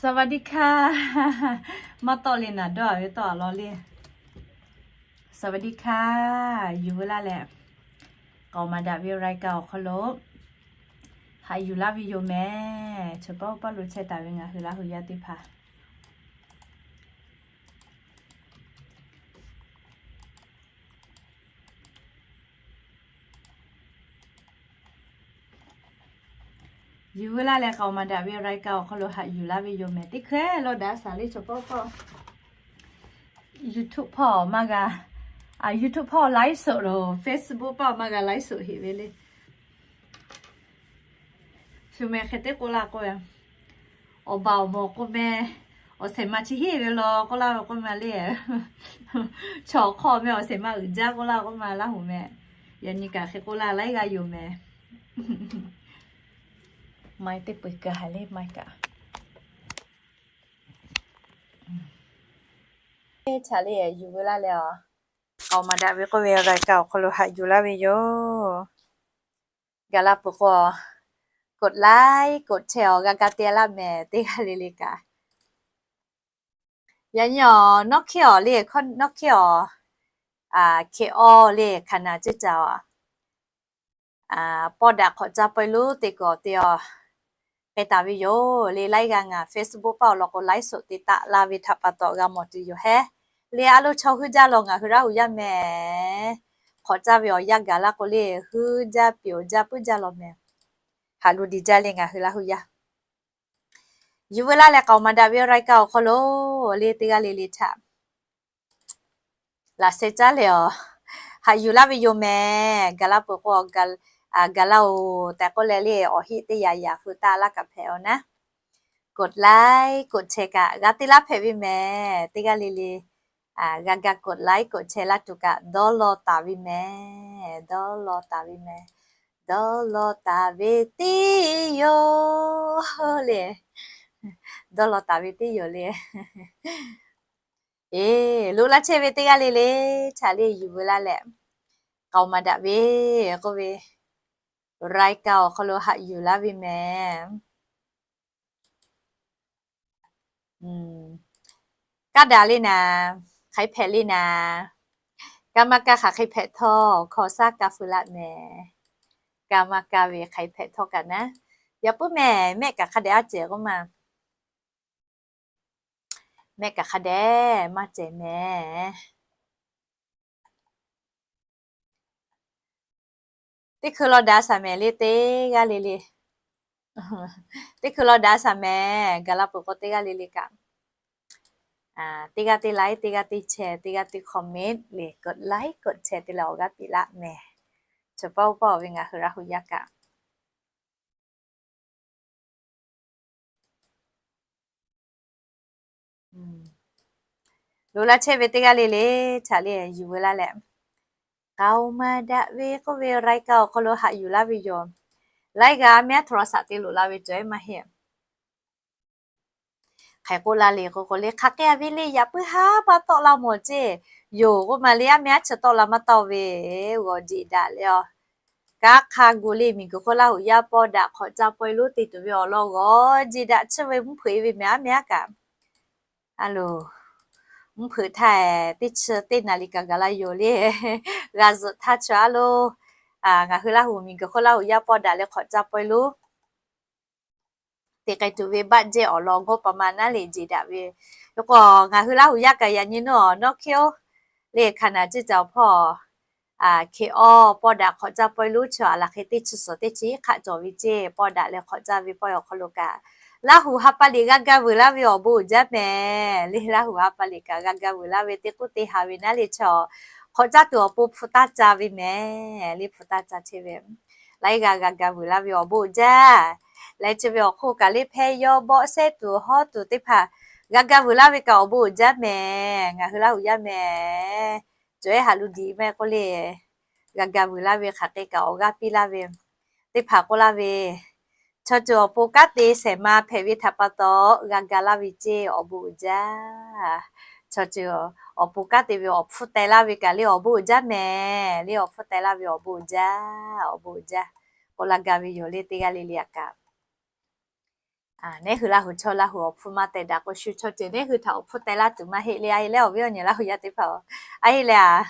สวัสดีค่ะ Maˇ tawˆ le naˍ dawˇ a ve tawˆ a law le. สวัสดีค่ะ Yuˬ veu laˇ leh, k'aoˍ maˍ daꞈ ve รายการ awˬ hk'aw lo haꞈ yuˬ laˇ ve yoˬ mehˍ. Chaw pawˆ pawˆ lo chehˇ taˍ ve ngaˬ hui Laˇ hu yaˇ teˇ hpaˍ Yuˬ veu laˇ leh k'aoˍ maˍ daꞈ ve รายการ awˬ hk'aw lo haꞈ yuˬ laˇ ve yoˬ mehˍ. Teˇ hkui lo daꞈ shaˍ le chaw pawˆ pawˆ. YouTube hpawˇ maˇ g'a, YouTube hpawˇ ไลฟ์สด lo, Facebook hpawˇ maˇ g'a ไลฟ์สด heˆ ve le. Shu meh hk'e teˇ k'oˆ laˇ k'oˆ ve, awˬ baˬ awˬ mawˬ k'oˆ meh, awˬ shehˍ ma chi heˆ ve law k'oˆ laˇ ve k'oˆ ma le. Chaw hk'aw meh awˬ shehˍ ma uiˍ jaˇ k'oˆ laˇ k'oˆ ma Laˇ hu meh. Yaꞈ nyi kaꞈ hk'e k'oˆ laˇ laiˉ g'aˇ yoˬ mehˍ. Maiˇ teˇ peu eˬ keu haiˬ le maiˇ kaꞈ. Teˇ chaꞈ le yuˬ veu laˇ leh a, k'aoˍ maˍ daꞈ ve k'oˆ ve รายการ awˬ hk'aw lo haꞈ yuˬ laˇ ve yoˬ. Gaˬ la peuˬ k'o, กดไลค์ กดแชร์ awˬ g'a ga te laˇ mehˍ teˇ g'aˇ le le kaꞈ. Yaꞈ nyi awˬ nawˉ hkiˉ awˬ le, nawˉ hkiˉ awˬ, hkeꞈ awˬ le hkanˍ naˍ ceˇ caˬ a, pawˇ daꞈ hk'awꞈ caˇ pawehˇ lonˉ te kuiˬ awˬ te a, k'ai taˍ ve yoˬ le. Laiˉ g'aˇ ngaˬ Facebook paˆ awˬ lawn k'o ไลฟ์สด te taˆ la ve htaꞈ pa taw g'a mawˬ tuˬ yoˬ hehˉ. Le a lo chaw huiˉ jaˇ law ngaˬ hui Laˇ hu yaˇ mehˍ. Hk'awꞈ caˇ ve awˬ yanˇ gaˬ la k'o le, huiˉ jaˇ pyeˍ jaˇ puiˉ jaˇ law mehˍ. Haꞈ lu diˬ jaˇ le ngaˬ hui Laˇ hu yaˇ. Yuˬ veu laˇ leh k'aoˍ maˍ daꞈ ve รายการ awˬ hk'aw lo le teˇ g'aˇ le le htaꞈ laꞈ sheh caˉ leh a, haꞈ yuˬ laˇ ve yoˬ mehˍ. Gaˬ la peuˬ k'o, gaˬ la oˬ tehꞈ k'oˆ leh le awˬ heˆ teˇ yaꞈ yaꞈ fu taˆ laˇ kaꞈ hpehꞈ a naˉ. กดไลค์ กดแชร์ kaꞈ g'a te laˇ hpehꞈ ve mehˍ. Teˇ g'aˇ le le g'a ga กดไลค์ กดแชร์ laˇ tuˬ kaꞈ dawˇ law taˍ ve mehˍ. Dawˇ law taˍ ve mehˍ. Dawˇ law taˍ ve teˇ yoˬ le. Dawˇ law taˍ ve teˇ yoˬ le. Eˬ, loꞈ laˇ chehˇ ve teˇ g'aˇ le le htaꞈ le yuˬ veu laˇ leh, k'aoˍ maˍ daꞈ ve k'oˆ ve รายการ awˬ hk'aw lo haꞈ yuˬ laˇ ve mehˍ. Kaˇ daꞈ le naˍ, hk'aˬ hk'e hpehꞈ le naˍ. Kaˇ maˇ kaˇ hk'aˬ hk'e hpehꞈ htawˇ hkawˇ shaˉ kaˇ feu laˆ mehˍ. Kaˇ maˇ kaˇ ve hk'aˬ hk'e hpehꞈ htawˇ kaꞈ naˉ, yaꞈ puiˉ mehˍ mehˆ kaꞈ hk'a dehꞈ aˉ cehˬ k'oˆ ma. Mehˆ kaꞈ hk'a dehꞈ maˇ cehˬ mehˍ. Teˇ hkui law daꞈ shaˍ mehˍ le teˇ g'aˇ le le. Teˇ hkui law daꞈ shaˍ mehˍ. Gaˬ la peuˬ k'o teˇ g'aˇ le le kaꞈ, teˇ g'aˇ teˇ like, teˇ g'aˇ teˇ share, teˇ g'aˇ teˇ comment le, กดไลค์ กดแชร์ te leh awˬ g'aˇ piˇ laˆ mehˍ. Chaw pawˆ pawˆ ve ngaˬ hui Laˇ hu yaˇ kaꞈ Loꞈ laˇ chehˇ ve teˇ g'aˇ le le htaꞈ le yuˬ veu laˇ leh, k'aoˍ maˍ daꞈ ve k'oˆ ve รายการ awˬ hk'aw lo haꞈ yuˬ laˇ ve yoˬ. Laiˉ g'aˇ mehˉ โทรศัพท์ te loꞈ la ve cawˬ ehˉ maˇ heˆ. Hk'aˬ hk'e k'oˆ la le k'o k'o le, hk'aˬ hk'e a ve le yaꞈ puiˉ haˉ maˇ tawˆ la mawˬ ceˇ. Yoˬ k'oˆ ma le, a meh aˉ chi tawˆ la maˇ tawˆ ve, g'awˬ jeꞈ daꞈ le a. Kanˉ hk'a gu le miˬguiˬ hk'oˆ Laˇ hu yaˇ pawˇ daꞈ hk'awꞈ caˇ pawehˇ lonˉ te tuˬ ve awˬ lawn g'awˬ jeꞈ daꞈ chiˇ ve mvuhˇ hpeuꞈ e ve mehˍ a meh aˉ kaꞈ. A loˬ, mvuhˇ hpeuꞈ htaˇ teˇ chi teˇ naˍ liˍ kaꞈ gaˬ la yoˬ le. G'a zuhꞈ htaˇ chi a lo, ngaˬ hui Laˇ hu miˬguiˬ hk'oˆ Laˇ hu yaˇ pawˇ daꞈ leh hk'awꞈ caˇ pawehˇ lonˉ te k'ai tuˬ ve baˆ jehˇ awˬ lawn g'awˇ pa ma naˉ le jeꞈ daꞈ ve. K'o ngaˬ hui Laˇ hu yaˇ kaꞈ yaꞈ nyi nawˬ nawˉ hkiˉ oˬ le hkanˍ naˍ ceˇ caˬ awˬ hpawˇ, hkeꞈ awˇ pawˇ daꞈ hk'awꞈ caˇ pawehˇ lonˉ chi a laˬ hk'e teˇ chi suhˍ teˇ chi hk'aˆ cawˬ ve ceˇ pawˇ daꞈ leh hk'awꞈ caˇ ve pawehˇ awˬ hk'aw lo kaꞈ, Laˇ hu ha pa liꞈ g'a ga vuiˬ laˇ ve awˬ bon uiˍ jaˇ mehˍ le. Laˇ hu ha pa liꞈ kaꞈ g'a ga vuiˬ laˇ ve teˇ k'oˆ teˇ ha ve naˉ le chaw, hk'awꞈ caˇ tuˬ awˬ pon hpu taˇ ca ve mehˍ le, hpu taˇ ca chehˇ ve. Laiˉ g'aˇ g'a ga vuiˬ laˇ ve awˬ bon uiˍ jaˇ. Leh chi ve awˬ hk'oˆ kaꞈ le hpehˇ yawˇ bawˆ sehˉ tuˬ hawˉ tuˬ teˇ hpaˍ g'a ga vuiˬ laˇ ve kaꞈ awˬ bon uiˍ jaˇ mehˍ. Ngaˬ hui Laˇ hu yaˇ mehˍ, cawˬ ehˉ haꞈ lu diꞈ mehˍ k'oˆ le, g'a ga vuiˬ laˇ ve hk'aˬ hk'e kaꞈ awˬ g'aˇ piˇ laˇ ve teˇ hpaˍ k'oˆ laˇ ve, chaw ceuˬ awˬ pon kanˉ te shehˍ ma hpehꞈ ve htaꞈ pa taw g'a ga laˇ ve ceˇ awˬ bon uiˍ jaˇ. Chaw ceuˬ awˬ pon kanˉ te ve awˬ hpfuhˇ teh laˇ ve kaꞈ le awˬ bon uiˍ jaˇ mehˍ le, awˬ hpfuhˇ teh laˇ ve awˬ bon uiˍ jaˇ, awˬ bon uiˍ jaˇ k'oˆ laˇ gaˇ ve yoˬ le teˇ g'aˇ le le a kaꞈ. Nehˉ hui Laˇ hu chaw Laˇ hu awˬ hpfuhˇ maˇ teh daꞈ k'o, shu chaw ceuˬ nehˉ hui htaꞈ awˬ hpfuhˇ teh laˇ tuˬ maˇ heˆ le. A heˆ leh awˬ viˉ awˬ nyi Laˇ hu yaˇ teˇ hpaˍ-oˬ, a heˆ leh a,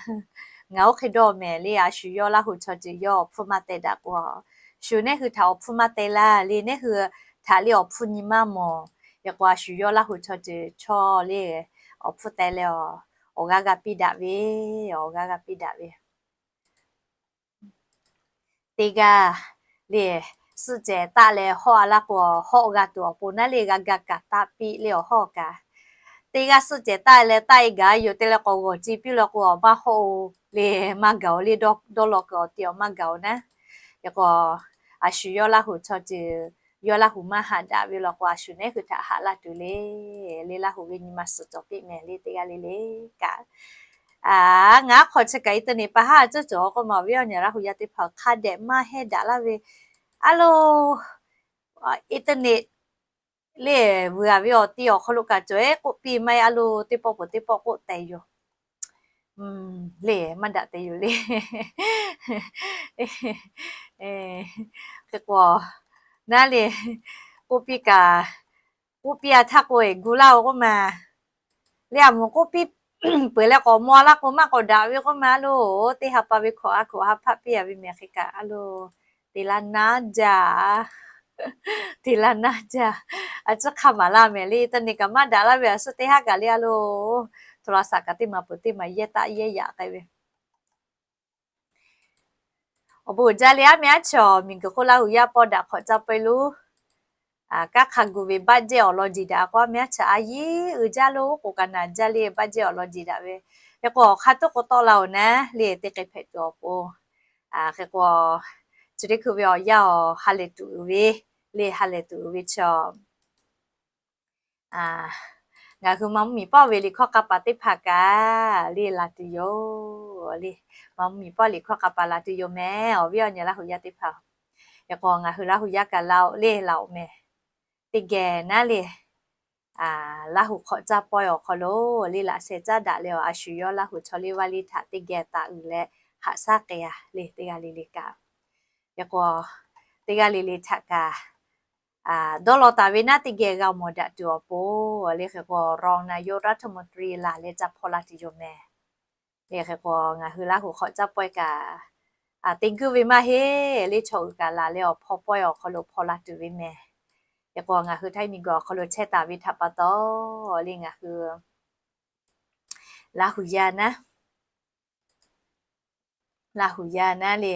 ngaˬ oˇ hk'e dawˇ mehˍ le. A shu yawˇ Laˇ hu chaw ceuˬ yawˇ awˬ hpfuhˇ maˇ teh daꞈ k'o, shu nehˉ hui htaꞈ awˬ hpfuhˇ maˇ teh laˇ le. Nehˉ hui htaꞈ le awˬ hpfuhˇ nyi maˇ mawˬ. Yaꞈ k'o a shu yawˇ Laˇ hu chaw ceuˬ chaw le awˬ hpfuhˇ teh leh awˬ, awˬ g'aˇ g'a piˇ daꞈ ve, awˬ g'aˇ g'a piˇ daꞈ ve. Teˇ g'aˇ le, suhˆ cehˬ taˆ leh hawˆ a laˇ k'o, hawˆ g'a tuˬ awˬ pon naˉ le g'a ga kaꞈ taˆ piˇ le awˬ hawˆ kaꞈ. Teˇ g'aˇ suhˆ cehˬ taˆ leh taˆ e gaˬ yoˬ te leh k'awꞈ g'awˬ ce piˇ leh k'o, awˬ maˇ hawˆ-oˬ le, maˇ gaˬ-oˬ le, dawˇ law kuiˬ awˬ ti awˬ maˇ gaˬ-oˬ naˉ. Yaꞈ k'o a shu yawˇ Laˇ hu chaw ceuˬ yawˇ Laˇ hu maˇ haꞈ daꞈ ve law k'o, a shu nehˉ hui htaꞈ haꞈ laˇ tuˬ le. Le Laˇ hu ve nyi ma suhˍ cawˬ piˇ mehˍ le teˇ g'aˇ le le kaꞈ. Ngaˬ aˉ hk'aw chi kaꞈ internet pa haˉ ceuˬ cawˬ k'oˆ ma awˬ viˉ awˬ nyi Laˇ hu yaˇ teˇ hpaˍ hk'a dehꞈ maˇ hehnˇ daꞈ laˇ ve. A lo, internet le vuiˬ a ve awˬ ti awˬ hk'aw lo kaꞈ cawˬ-e k'oˆ piˇ maˇ heˆ. A lo, teˇ pawˆ peuˬ teˇ pawˆ k'oˆ tehꞈ yoˬ. Le maˇ daꞈ te yoˬ le. Hk'e k'o, naˉ le, k'oˆ piˇ kaꞈ, k'oˆ piˇ a htaˇ k'o eˬ gu laˇ-oˬ k'oˆ ma. Le a mvuhˬ k'oˆ piˇ peuˬ leh k'awꞈ maw laˇ k'o maˇ k'awꞈ daꞈ ve k'oˆ ma. A lo, teˇ ha pa ve hkawꞈ a hkawꞈ ha hpaˆ piˇ a ve mehˍ hk'e kaꞈ a lo, te laˇ naˉ jaˇ. Te laˇ naˉ jaˇ. A ciˉ hk'aˇ maˍ laˇ mehˍ le, internet kaꞈ maˇ daꞈ laˇ ve a suhˉ teˇ haˉ kaꞈ le a lo, โทรศัพท์ kaꞈ teˇ maˬ peuˬ teˇ maˬ yehˇ taˆ yehˇ yaꞈ k'ai ve. Awˬ bon uiˍ jaˇ le, aˉ meh aˉ chaw miˬguiˬ hk'oˆ Laˇ hu yaˇ pawˇ daꞈ hk'awꞈ caˇ pawehˇ lo, kanˉ hk'a gu ve baˆ jehˇ awˬ lawn jeˬ daꞈ k'o, aˉ meh aˉ chaw a yiˉ uiˍ jaˇ lo k'o kaꞈ naˬ jaˇ le, baˆ jehˇ awˬ lawn jeˬ daꞈ ve. Hk'e k'o awˬ hk'aˇ tuˉ k'o tawˆ la-oˬ naˉ le, teˇ hk'e hpehꞈ tuˬ awˬ pon. Hk'e k'o, chi teˇ hkui ve awˬ yanˇ awˬ ha lehˬ tuˬ uiˍ ve le, ha lehˬ tuˬ uiˍ ve chaw ngaˬ hui Manˇ mvuhˇ miˬ pawˆ ve liꞈ hkawˇ k'a paˍ teˇ hpaˍ kaꞈ le laˬ tuˬ yoˬ le. Manˇ mvuhˇ miˬ pawˆ liꞈ hkawˇ k'a paˍ laˬ tuˬ yoˬ mehˍ, awˬ viˉ awˬ nyi Laˇ hu yaˇ teˇ hpaˍ. Hk'e k'o ngaˬ hui Laˇ hu yaˇ kaꞈ la-oˬ le, laˬ-oˬ mehˍ. Teˇ geh naˉ le, Laˇ hu hk'awꞈ caˇ pawehˇ awˬ hk'aw lo le, laꞈ sheh caˉ daꞈ leh awˬ a shu yawˇ Laˇ hu chaw liˇ vaˇ liˇ htaꞈ teˇ geh taˍ uiˍ leh haꞈ shaˉ k'ai-a le teˇ g'aˇ le le kaꞈ. Hk'e k'o, teˇ g'aˇ le le htaꞈ kaꞈ dawˇ law taˍ ve naˉ teˇ geh g'a mawˬ daꞈ tuˬ awˬ pon le. Hk'e k'o รองนายกรัฐมนตรี laˬ leh ca hpaw la tuˬ yoˬ mehˍ. Le hk'e k'o ngaˬ hui Laˇ hu hk'awꞈ caˇ pawehˇ kaꞈ te guˇ ve maˇ heˆ le, chaw uiˍ kaꞈ laˬ leh awˬ hpaw pawehˇ awˬ hk'aw lo hpaw la tuˬ ve mehˍ. Hk'e k'o ngaˬ hui Htaiˇ miˬguiˬ awˬ hk'aw lo chehˇ taˍ ve htaꞈ pa taw le, ngaˬ hui Laˇ hu yaˇ naˉ Laˇ hu yaˇ naˉ le,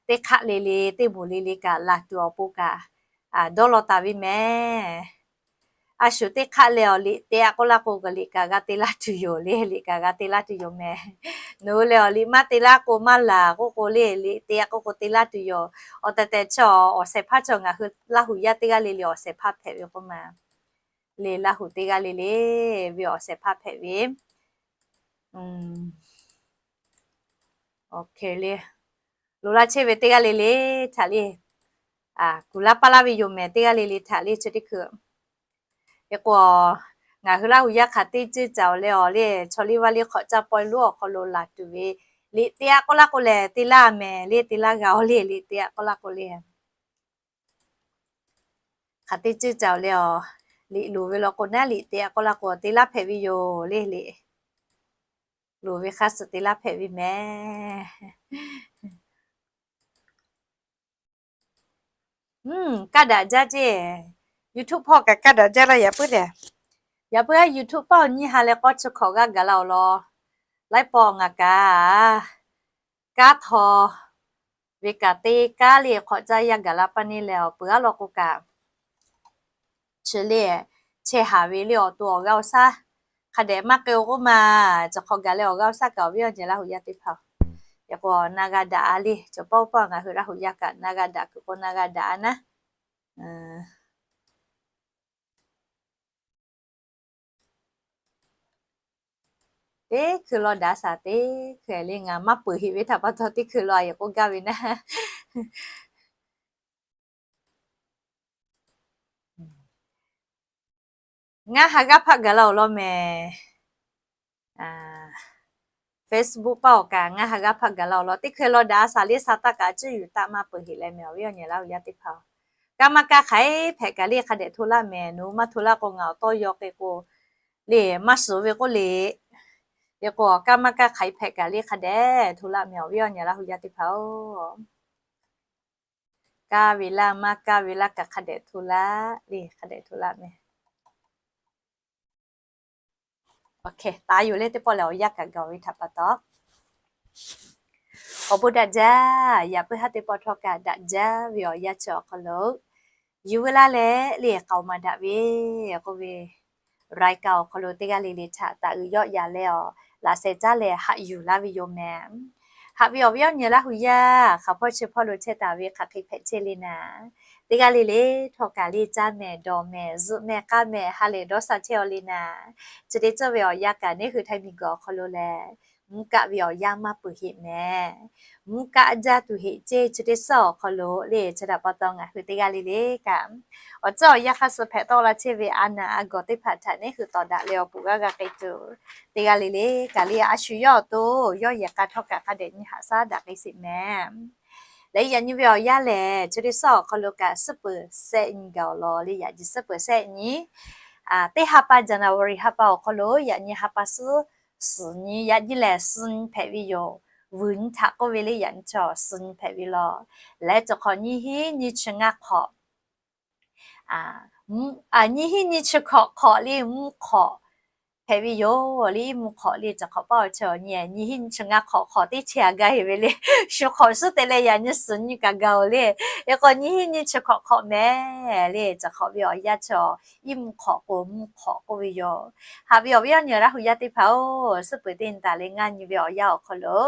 teˇ hk'aˆ le le teˇ moˍ le le kaꞈ laˬ tuˬ awˬ pon kaꞈ dawˇ law taˍ ve mehˍ. A shu teˇ hk'aˆ leh awˬ liꞈ te-a k'oˆ laˇ k'o, liꞈ kaꞈ g'a te laˇ tuˬ yoˬ le, liꞈ kaꞈ g'a te laˇ tuˬ yoˬ mehˍ. Nawˬ hui lehˬ awˬ liꞈ maˇ te laˇ k'o maˇ laˬ k'oˆ k'o le, liꞈ te-a k'oˆ k'o te laˇ tuˬ yoˬ. Awˬ tehˬ tehˬ chaw awˬ shehˍ hpaˇ chaw ngaˬ hui Laˇ hu yaˇ teˇ g'aˇ le le awˬ shehˍ hpaˇ hpehꞈ ve k'oˆ ma le, Laˇ hu teˇ g'aˇ le le ve awˬ shehˍ hpaˇ hpehꞈ ve. Oˇ hk'e le, loꞈ laˇ chehˇ ve teˇ g'aˇ le le htaꞈ le, kuˬ laˇ paˇ laˇ ve yoˬ mehˍ, teˇ g'aˇ le le htaꞈ le chi teˇ hkui. Hk'e k'o, ngaˬ hui Laˇ hu yaˇ hk'aˬ teˇ ceuˬ cawˬ leh awˬ le, chaw liˇ vaˇ liˇ hk'awꞈ caˇ pawehˇ lonˉ awˬ hk'aw lo laˬ tuˬ ve liꞈ te-a k'oˆ laˇ k'o lehˬ te laˇ mehˍ le, te laˇ g'a-oˬ le, liꞈ te-a k'oˆ laˇ k'o le. Hk'aˬ teˇ ceuˬ cawˬ leh awˬ, liꞈ loˍ ve law k'o naˉ liꞈ te-a k'oˆ laˇ k'o te laˇ hpehꞈ ve yoˬ le, liꞈ loˍ ve hk'a suh te laˇ hpehꞈ ve mehˍ. Kaˇ daꞈ jaˇ ceˇ. YouTube hpawˇ kaꞈ kaˇ daꞈ jaˇ laˇ yaꞈ puiˉ lehˬ. Yaꞈ puiˉ a YouTube paˇ awˬ nyiˇ ha leh k'awˇ chi hkawꞈ g'aˇ gaˬ la awˬ lawn. Laiˉ pawˆ ngaˬ kaꞈ kanˉ htaw ve kaꞈ te kanˉ le hk'awꞈ caˇ yaˇ gaˬ la paˇ neˇ leh awˬ peuˬ aˉ law k'o kaꞈ chi le, chehˇ haˍ ve le awˬ to awˬ g'aˇ awˬ shaˉ hk'a dehꞈ maˇ k'ai-o k'oˆ ma. Chi hk'awꞈ gaˬ leh awˬ g'aˇ awˬ shaˉ kaꞈ awˬ viˉ awˬ nyi Laˇ hu yaˇ teˇ hpaˍ, yaꞈ k'o na g'a daꞈ-a le. Cawˬ pawˆ pawˆ ngaˬ hui Laˇ hu yaˇ kaꞈ na g'a daꞈ kuiˬ k'o na g'a daꞈ-a naˉ. Teˇ hkui law daꞈ shaˍ teˇ hkui le, ngaˬ maˇ peuˬ heˆ ve htaꞈ pa taw teˇ hkui law a yeˬ k'oˆ gaˇ ve naˉ. Ngaˇ ha g'aˇ hpaˆ gaˬ la awˬ lawn mehˍ. Facebook paˇ awˬ kaꞈ ngaˇ ha g'aˇ hpaˆ gaˬ la awˬ lawn. Teˇ hkui law daꞈ shaˍ le, sha taˇ kaꞈ a ciˉ yuˬ taˆ maˇ peuˬ heˆ leh mehˍ, awˬ viˉ awˬ nyi Laˇ hu yaˇ teˇ hpaˍ-oˬ. Kaˇ maˇ kaˇ hk'aiˉ hpehꞈ kaꞈ le hk'a dehꞈ hto laˇ mehˍ. Nawˬ hui maˇ hto laˇ k'o ngaˬ awˬ tawˇ yaw k'e k'o le maˇ suhˍ ve k'oˆ le. Hk'e k'o kaˇ maˇ kaˇ hk'aiˉ hpehꞈ kaꞈ le hk'a dehꞈ hto laˇ mehˍ. Awˬ viˉ awˬ nyi Laˇ hu yaˇ teˇ hpaˍ-oˬ, kaˇ ve laˇ maˇ kaˇ ve laˇ kaꞈ hk'a dehꞈ hto laˇ le, hk'a dehꞈ hto laˇ mehˍ. Taˍ yoˬ le, teˇ pawˆ lehˬ awˬ yanˇ kaꞈ gaˬ ve htaꞈ pa taw, awˬ bon daꞈ jaˇ. Yaꞈ puiˉ haˉ teˇ pawˆ htawˇ kaꞈ daꞈ jaˇ ve awˬ yanˇ chi awˬ hk'aw lo yuˬ veu laˇ leh le k'aoˍ maˍ daꞈ ve k'oˆ ve, รายการ awˬ hk'aw lo teˇ g'aˇ le le htaꞈ taꞈ uiˍ yawˆ yan leh awˬ laꞈ sheh caˉ leh haꞈ yuˬ laˇ ve yoˬ mehˍ. Haꞈ ve awˬ viˉ awˬ nyi Laˇ hu yaˇ, hk'aˬ hpawˇ chi hpawˇ lo chehˇ taˍ ve hk'aˬ hk'e hpehꞈ chehˇ le naˍ, teˇ g'aˇ le le htawˇ kaꞈ le caˇ mehˍ, dawˬ mehˍ, zuhꞈ mehˍ, k'aˇ mehˍ, ha lehˬ dawˇ sha chehˇ-aw le naˍ, chi teˇ tcuhˇ ve awˬ yanˇ kaꞈ neˉ hui Htaiˇ miˬguiˬ awˬ hk'aw lo lehˬ mvuhˇ kaˆ ve awˬ yanˇ maˇ peuˬ heˆ mehˍ. Mvuhˇ kaˆ jaˇ tuˬ heˆ ceˇ. Chi teˇ suhˉ awˬ hk'aw lo le chi htaꞈ pa taw ngaˬ hui teˇ g'aˇ le le kaꞈ awˬ tcuhˇ awˬ yanˇ hk'aˇ suh hpehꞈ tawˆ la chehˇ ve a naˍ a gawˬ teˇ hpaˍ htaꞈ neˉ hui tawˍ daꞈ leh awˬ pon g'aˇ g'a k'ai tuˬ, teˇ g'aˇ le le kaꞈ le a shu yawˇ awˬ to yawˇ yehˬ k'a htawˇ kaꞈ hk'a dehꞈ nyi haꞈ shaˉ daꞈ k'ai sheˍ mehˍ. Leh yaꞈ nyi ve awˬ yanˇ lehˬ chi teˇ suhˉ awˬ hk'aw lo kaꞈ suhˉ peuˍ sehˆ nyi gaˬ-oˬ law le, yaꞈ nyi suhˉ peuˍ sehˆ nyi, teˇ ha pa January ha pa awˬ hk'aw lo yaꞈ nyi ha pa suhˉ suhˍ nyi, yaꞈ nyi lehˬ suhˍ nyi hpehꞈ ve yoˬ. Vuiˬ nyi htaꞈ k'oˆ ve le yaꞈ nyi chaw suhˍ nyi hpehꞈ ve law. Leh cawˬ hk'awꞈ nyiˇ hinˉ nyiˇ chi ngaˇ hk'awꞈ nyiˇ hinˉ nyiˇ chi hkawꞈ hk'awꞈ le mvuhˇ hk'awꞈ hpehꞈ ve yoˬ le. Iˉ mvuhˇ hk'awꞈ le cawˬ hk'awꞈ paˇ awˬ chawˇ nyi nyiˇ hinˉ nyiˇ chi ngaˇ hk'awꞈ hk'awꞈ teˇ chi a gaˇ heˍ ve le. Shu hk'awꞈ suhˉ te leh yaꞈ nyi suhˍ nyi kaꞈ gaˬ-oˬ le. Hk'e k'o nyiˇ hinˉ nyiˇ chi hkawꞈ hk'awꞈ mehˍ le cawˬ hk'awꞈ ve awˬ yanˇ chaw iˉ mvuhˇ hk'awꞈ k'o mvuhˇ hk'awꞈ k'oˆ ve yoˬ. Haꞈ ve awˬ viˉ awˬ nyi Laˇ hu yaˇ teˇ hpaˍ-oˬ, suhˉ peuˍ teˇ nyi taˍ leh ngaˇ nyi ve awˬ yanˇ awˬ hk'aw lo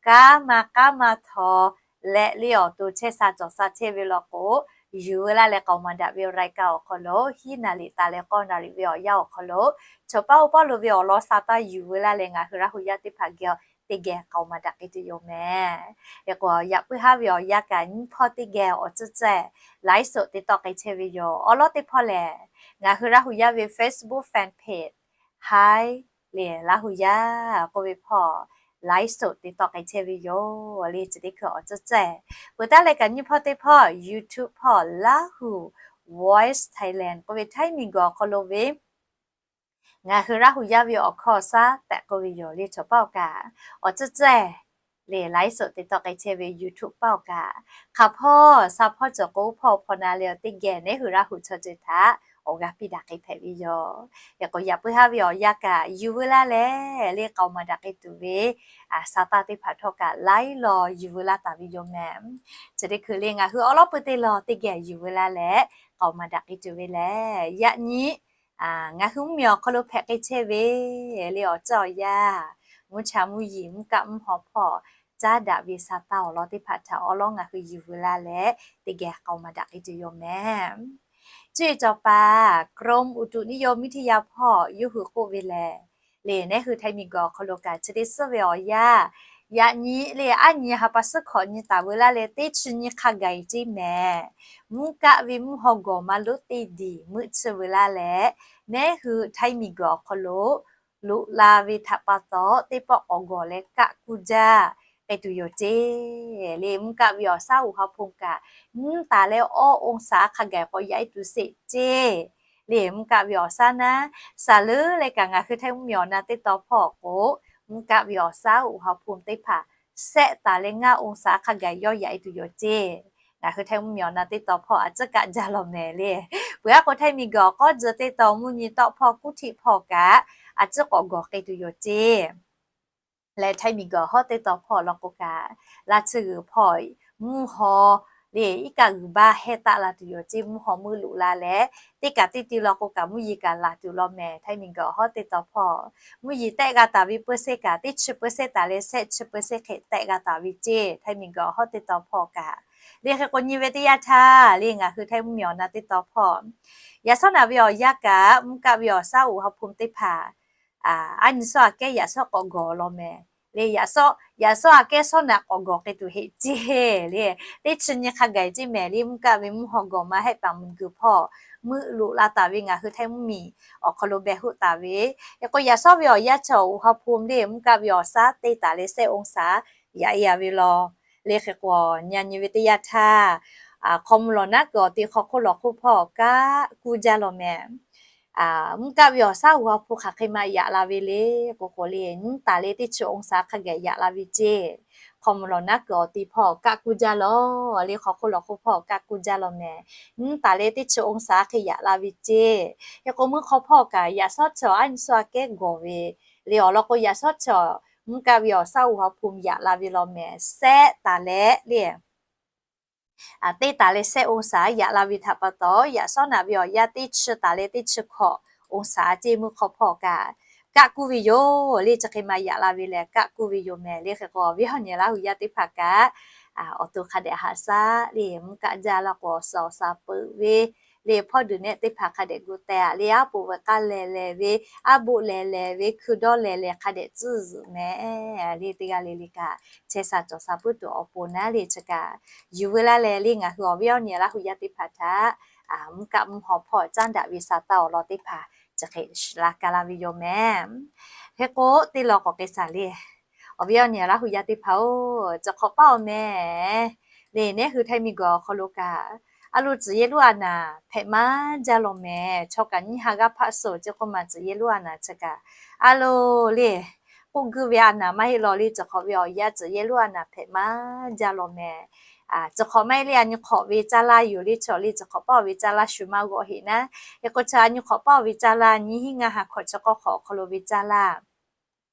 kaˇ maˇ kaˇ maˇ htaw leh le awˬ to chehˇ sha cawˬ sha chehˇ ve law k'o, yuˬ veu laˇ leh k'aoˍ maˍ daꞈ ve รายการ awˬ hk'aw lo hiˉ naˍ riˍ taˍ leh k'awˇ naˍ riˍ ve awˬ yanˇ awˬ hk'aw lo, chaw paˉ oˇ paˉ lo ve awˬ lawn sha taˇ yuˬ veu laˇ leh ngaˬ hui Laˇ hu yaˇ teˇ hpaˍ geh teˇ geh k'aoˍ maˍ daꞈ k'ai tuˬ yoˬ mehˍ. Hk'e k'o yaꞈ puiˉ haˉ ve awˬ yanˇ kaꞈ nyiˇ hpawˇ teˇ geh awˬ tcuhˉ cehˇ ไลฟ์สด te tawˆ k'ai chehˇ ve yoˬ. Awˬ lawn teˇ hpawˇ lehˬ ngaˬ hui Laˇ hu yaˇ ve Facebook fanpage Htaiˇ le Laˇ hu yaˇ k'oˆ ve hpawˇ ไลฟ์สด te tawˆ k'ai chehˇ ve yoˬ le. Chi teˇ hkui awˬ tcuhˉ cehˇ peuˬ taˉ leh kaꞈ nyiˇ hpawˇ teˇ hpawˇ YouTube hpawˇ Laˇ hu Voice Thailand k'oˆ ve Htaiˇ miˬguiˬ awˬ hk'aw lo ve ngaˬ hui Laˇ hu yaˇ ve awˬ hkawˇ awˬ shaˉ tehꞈ k'oˆ ve yoˬ le. Chaw paˉ awˬ kaꞈ awˬ tcuhˉ cehˇ le ไลฟ์สด te tawˆ k'ai chehˇ ve YouTube paˉ awˬ kaꞈ hk'aˬ hpawˇ sha hpawˇ cawˬ k'o hpawˇ hpaw na leh awˬ teˇ geh neˉ hui Laˇ hu chaw ceuˬ htaꞈ awˬ g'aˇ piˇ daꞈ k'ai hpehꞈ ve yoˬ. Hk'e k'o yaꞈ puiˉ haˉ ve awˬ yanˇ kaꞈ yuˬ veu laˇ leh le k'aoˍ maˍ daꞈ k'ai tuˬ ve sha taˇ teˇ hpaˍ htawˇ kaꞈ laiˉ law yuˬ veu laˇ taˍ ve yoˬ mehˍ. Chi teˇ hkui le ngaˬ hui awˬ lawn pui teˇ law teˇ geh yuˬ veu laˇ leh k'aoˍ maˍ daꞈ k'ai tuˬ ve lehˬ, yaꞈ nyi ngaˬ hui mvuhˇmiˬ awˬ hk'aw lo hpehꞈ k'ai chehˇ ve le awˬ tcuhˉ awˬ yanˇ, mvuhˇ cha mvuhˇ yeˬ mvuhˇ kaˆ mvuhˇ haw hpawˇ caˉ daꞈ ve sha taˇ awˬ lawn teˇ hpaˍ htaꞈ awˬ lawn ngaˬ hui yuˬ veu laˇ leh teˇ geh k'aoˍ maˍ daꞈ k'ai tuˬ yoˬ mehˍ. Cuˇ yiˍ cawˬ paˍ กรมอุตุนิยมวิทยา hpawˇ yawˇ hui k'oˆ ve lehˬ, le neˉ hui Htaiˇ miˬguiˬ awˬ hk'aw lo kaꞈ chi teˇ suhˉ ve awˬ yanˇ, yaꞈ nyi le aˉ nyi ha pa suhˉ hkawꞈ nyi taˍ veu laˇ leh teˇ chi nyi hk'a gaˬ ceˇ mehˍ. Mvuhˇ kaˆ ve mvuhˇ haw gawˬ maˇ lonˉ teˇ diˬ meuˆ chi veu laˇ leh, neˉ hui Htaiˇ miˬguiˬ awˬ hk'aw lo loꞈ la ve htaꞈ pa taw teˇ pawˆ k'awꞈ gawˬ leh kaˆ kuˇ jaˇ k'ai tuˬ yoˬ ceˇ. Le mvuhˇ kaˆ ve awˬ shaˉ อุณหภูมิ kaꞈ nyiˇ taˍ leh awˇ องศา hk'a gaˬ k'awꞈ yaꞈ e tuˬ sheˍ ceˇ. Le mvuhˇ kaˆ ve awˬ shaˉ naˉ, shaˍ leuˉ leh kaꞈ ngaˬ hui Htaiˇ mvuhˇmiˬ awˬ na teˇ taw hpawˇ k'o, mvuhˇ kaˆ ve awˬ shaˉ อุณหภูมิ teˇ hpaˍ shehˆ taˍ leh ngaˇ องศา hk'a gaˬ yawˇ yaꞈ e tuˬ yoˬ ceˇ. Ngaˬ hui Htaiˇ mvuhˇmiˬ awˬ na teˇ taw hpawˇ a ciˉ kaˆ jaˇ lawˬ mehˍ le. Peuˬ aˉ k'o Htaiˇ miˬguiˬ awˬ k'awˉ tzuh teˇ taw mvuhˇ nyi tawˆ hpawˇ kuˉ htiˆ hpawˇ kaꞈ a ciˉ k'awꞈ gawˬ k'ai tuˬ yoˬ ceˇ. Leh Htaiˇ miˬguiˬ awˬ hawˉ teˇ taw hpawˇ law k'o kaꞈ, laˇ tsuhˇ g'uiˬ hpawˇ mvuhˇ haw le iˉ kaˆ g'uiˬ baˇ hehˇ taˆ la tuˬ yoˬ ceˇ. Mvuhˇ haw meuˆ loꞈ la leh teˇ kaꞈ teˇ ti law k'o kaꞈ mvuhˇ yeˬ kaꞈ laˬ tuˬ law mehˍ. Htaiˇ miˬguiˬ awˬ hawˉ teˇ taw hpawˇ mvuhˇ yeˬ tehˆ g'a taˍ ve เปอร์เซ็นต์ kaꞈ teˇ chi เปอร์เซ็นต์ taˍ leh shehˆ chi เปอร์เซ็นต์ hk'e tehˆ g'a taˍ ve ceˇ. Htaiˇ miˬguiˬ awˬ hawˉ teˇ taw hpawˇ kaꞈ le hk'e k'o nyi ve teˇ yanˇ htaˇ le ngaˬ hui Htaiˇ mvuhˇmiˬ awˬ na teˇ taw hpawˇ yaꞈ shawˉ naꞈ ve awˬ yanˇ kaꞈ mvuhˇ kaˆ ve awˬ shaˉ อุณหภูมิ teˇ hpaˍ aˉ nyi shawˉ aꞈ kehˉ yaꞈ shawˉ k'awꞈ gawˬ law mehˍ. Le yaꞈ shawˉ yaꞈ shawˉ aꞈ kehˉ shawˉ naꞈ k'awꞈ gawˬ k'ai tuˬ heˆ ceˇ le. Teˇ chi nyi hk'a gaˬ ceˇ mehˍ le. Mvuhˇ kaˆ ve mvuhˇ haw gawˬ maˇ hehˆ paˍ mvuhˬ g'uiˬ hpawˇ meuˆ loꞈ la taˍ ve ngaˬ hui Htaiˇ mvuhˇmiˬ awˬ hk'aw lo beh hoˆ taˍ ve. Hk'e k'o yaꞈ shawˉ ve awˬ yanˇ chi awˬ อุณหภูมิ le mvuhˇ kaˆ ve awˬ shaˉ teˇ taˍ leh shehˆ องศา yaꞈ e a ve law. Le hk'e k'o nyi nyi ve teˇ yanˇ htaˇ Hk'aw mvuh lawˬ naˉ kuiˬ awˬ ti hk'aw hk'oˆ lawˬ hk'oˆ hpawˇ kaˆ kuˇ jaˇ law mehˍ. Mvuhˇ kaˆ ve awˬ shaˉ uˬ ha hpu hk'aˬ hk'e ma yaꞈ la ve le k'o k'o le, nyiˇ taˍ leh teˇ chi องศา hk'a gaˬ yaꞈ la ve ceˇ. Hk'aw mvuh lawˬ naˉ kuiˬ awˬ ti hpawˇ kaˆ kuˇ jaˇ law le, hk'aw hk'oˆ lawˬ hk'oˆ hpawˇ kaˆ kuˇ jaˇ law mehˍ. Nyiˇ taˍ leh teˇ chi องศา hk'e yaꞈ la ve ceˇ. Hk'e k'o mvuhˇ hk'aw hpawˇ kaꞈ yaꞈ shawˉ chi awˬ aˉ nyi suh aꞈ kehˉ gawˬ ve le awˬ lawn k'o, yaꞈ shawˉ chi awˬ mvuhˇ kaˆ ve awˬ shaˉ uˬ ha hpu yaꞈ la ve law mehˍ. Sehˆ taˍ leh le teˇ taˍ leh sehˆ องศา yaꞈ la ve htaꞈ pa taw, yaꞈ shawˉ naꞈ ve awˬ yanˇ teˇ chi taˍ leh teˇ chi hkawꞈ องศา ceˇ mvuhˇ hk'aw hpawˇ kaꞈ kaˆ kuˇ ve yoˬ le. Chi hk'e ma yaꞈ la ve lehˬ kaˆ kuˇ ve yoˬ mehˍ le. Hk'e k'o awˬ viˉ awˬ nyi Laˇ hu yaˇ teˇ hpaˍ kaꞈ awˬ to hk'a dehꞈ haꞈ shaˉ le, mvuhˇ kaˆ jaˇ laˇ k'o awˬ suhˍ awˬ shaˍ peuꞈ ve le, hpawˇ duˬ nehˆ teˇ hpaˍ hk'a dehꞈ gu teh le, aˉ poꞈ ve k'aˇ lehˬ lehˬ ve, aˉ boˆ lehˬ lehˬ ve, hkui dawˇ lehˬ lehˬ hk'a dehꞈ tcuhˇ zuhꞈ mehˍ le. Teˇ g'aˇ le le kaꞈ chehˇ sha cawˬ sha puiˉ tuˬ awˬ pon naˉ le chi kaꞈ yuˬ veu laˇ leh le, ngaˬ hui awˬ viˉ awˬ nyi Laˇ hu yaˇ teˇ hpaˍ htaꞈ mvuhˇ kaˆ mvuhˇ haw hpawˇ caˉ daꞈ ve sa taˇ awˬ lawn teˇ hpaˍ chi hk'e la ka la ve yoˬ mehˍ. Hk'e k'o teˇ lawn k'awꞈ k'ai shaˍ le, awˬ viˉ awˬ nyi Laˇ hu yaˇ teˇ hpaˍ-oˬ, chi hk'awꞈ paˇ awˬ mehˍ le, neˉ hui Htaiˇ miˬguiˬ awˬ hk'aw lo kaꞈ a lo tcuhˬ yehˇ luˉ a naˍ hpehꞈ maˇ jaˇ law mehˍ. Chaw kaꞈ nyiˇ ha g'aˇ hpaˆ suh ceˇ k'oˆ ma tcuhˬ yehˇ luˉ a naˍ chi kaꞈ a lo le k'oˆ guˇ ve a naˍ maˇ heˆ law le, chi hk'awꞈ ve awˬ yanˇ tcuhˬ yehˇ luˉ a naˍ hpehꞈ maˇ jaˇ law mehˍ. Chi hk'awꞈ maˇ heˆ le, a nyi hk'awꞈ ve caˇ laˇ yoˬ le, chaw le chi hk'awꞈ paˇ awˬ ve caˇ laˇ shu maˇ g'awˆ heˆ naˉ. Hk'e k'o chi a nyi hk'awꞈ paˇ awˬ ve caˇ laˇ nyiˇ hinˉ ngaˇ ha hkawꞈ chi k'awˇ hk'awꞈ awˬ hk'aw lo ve caˇ laˇ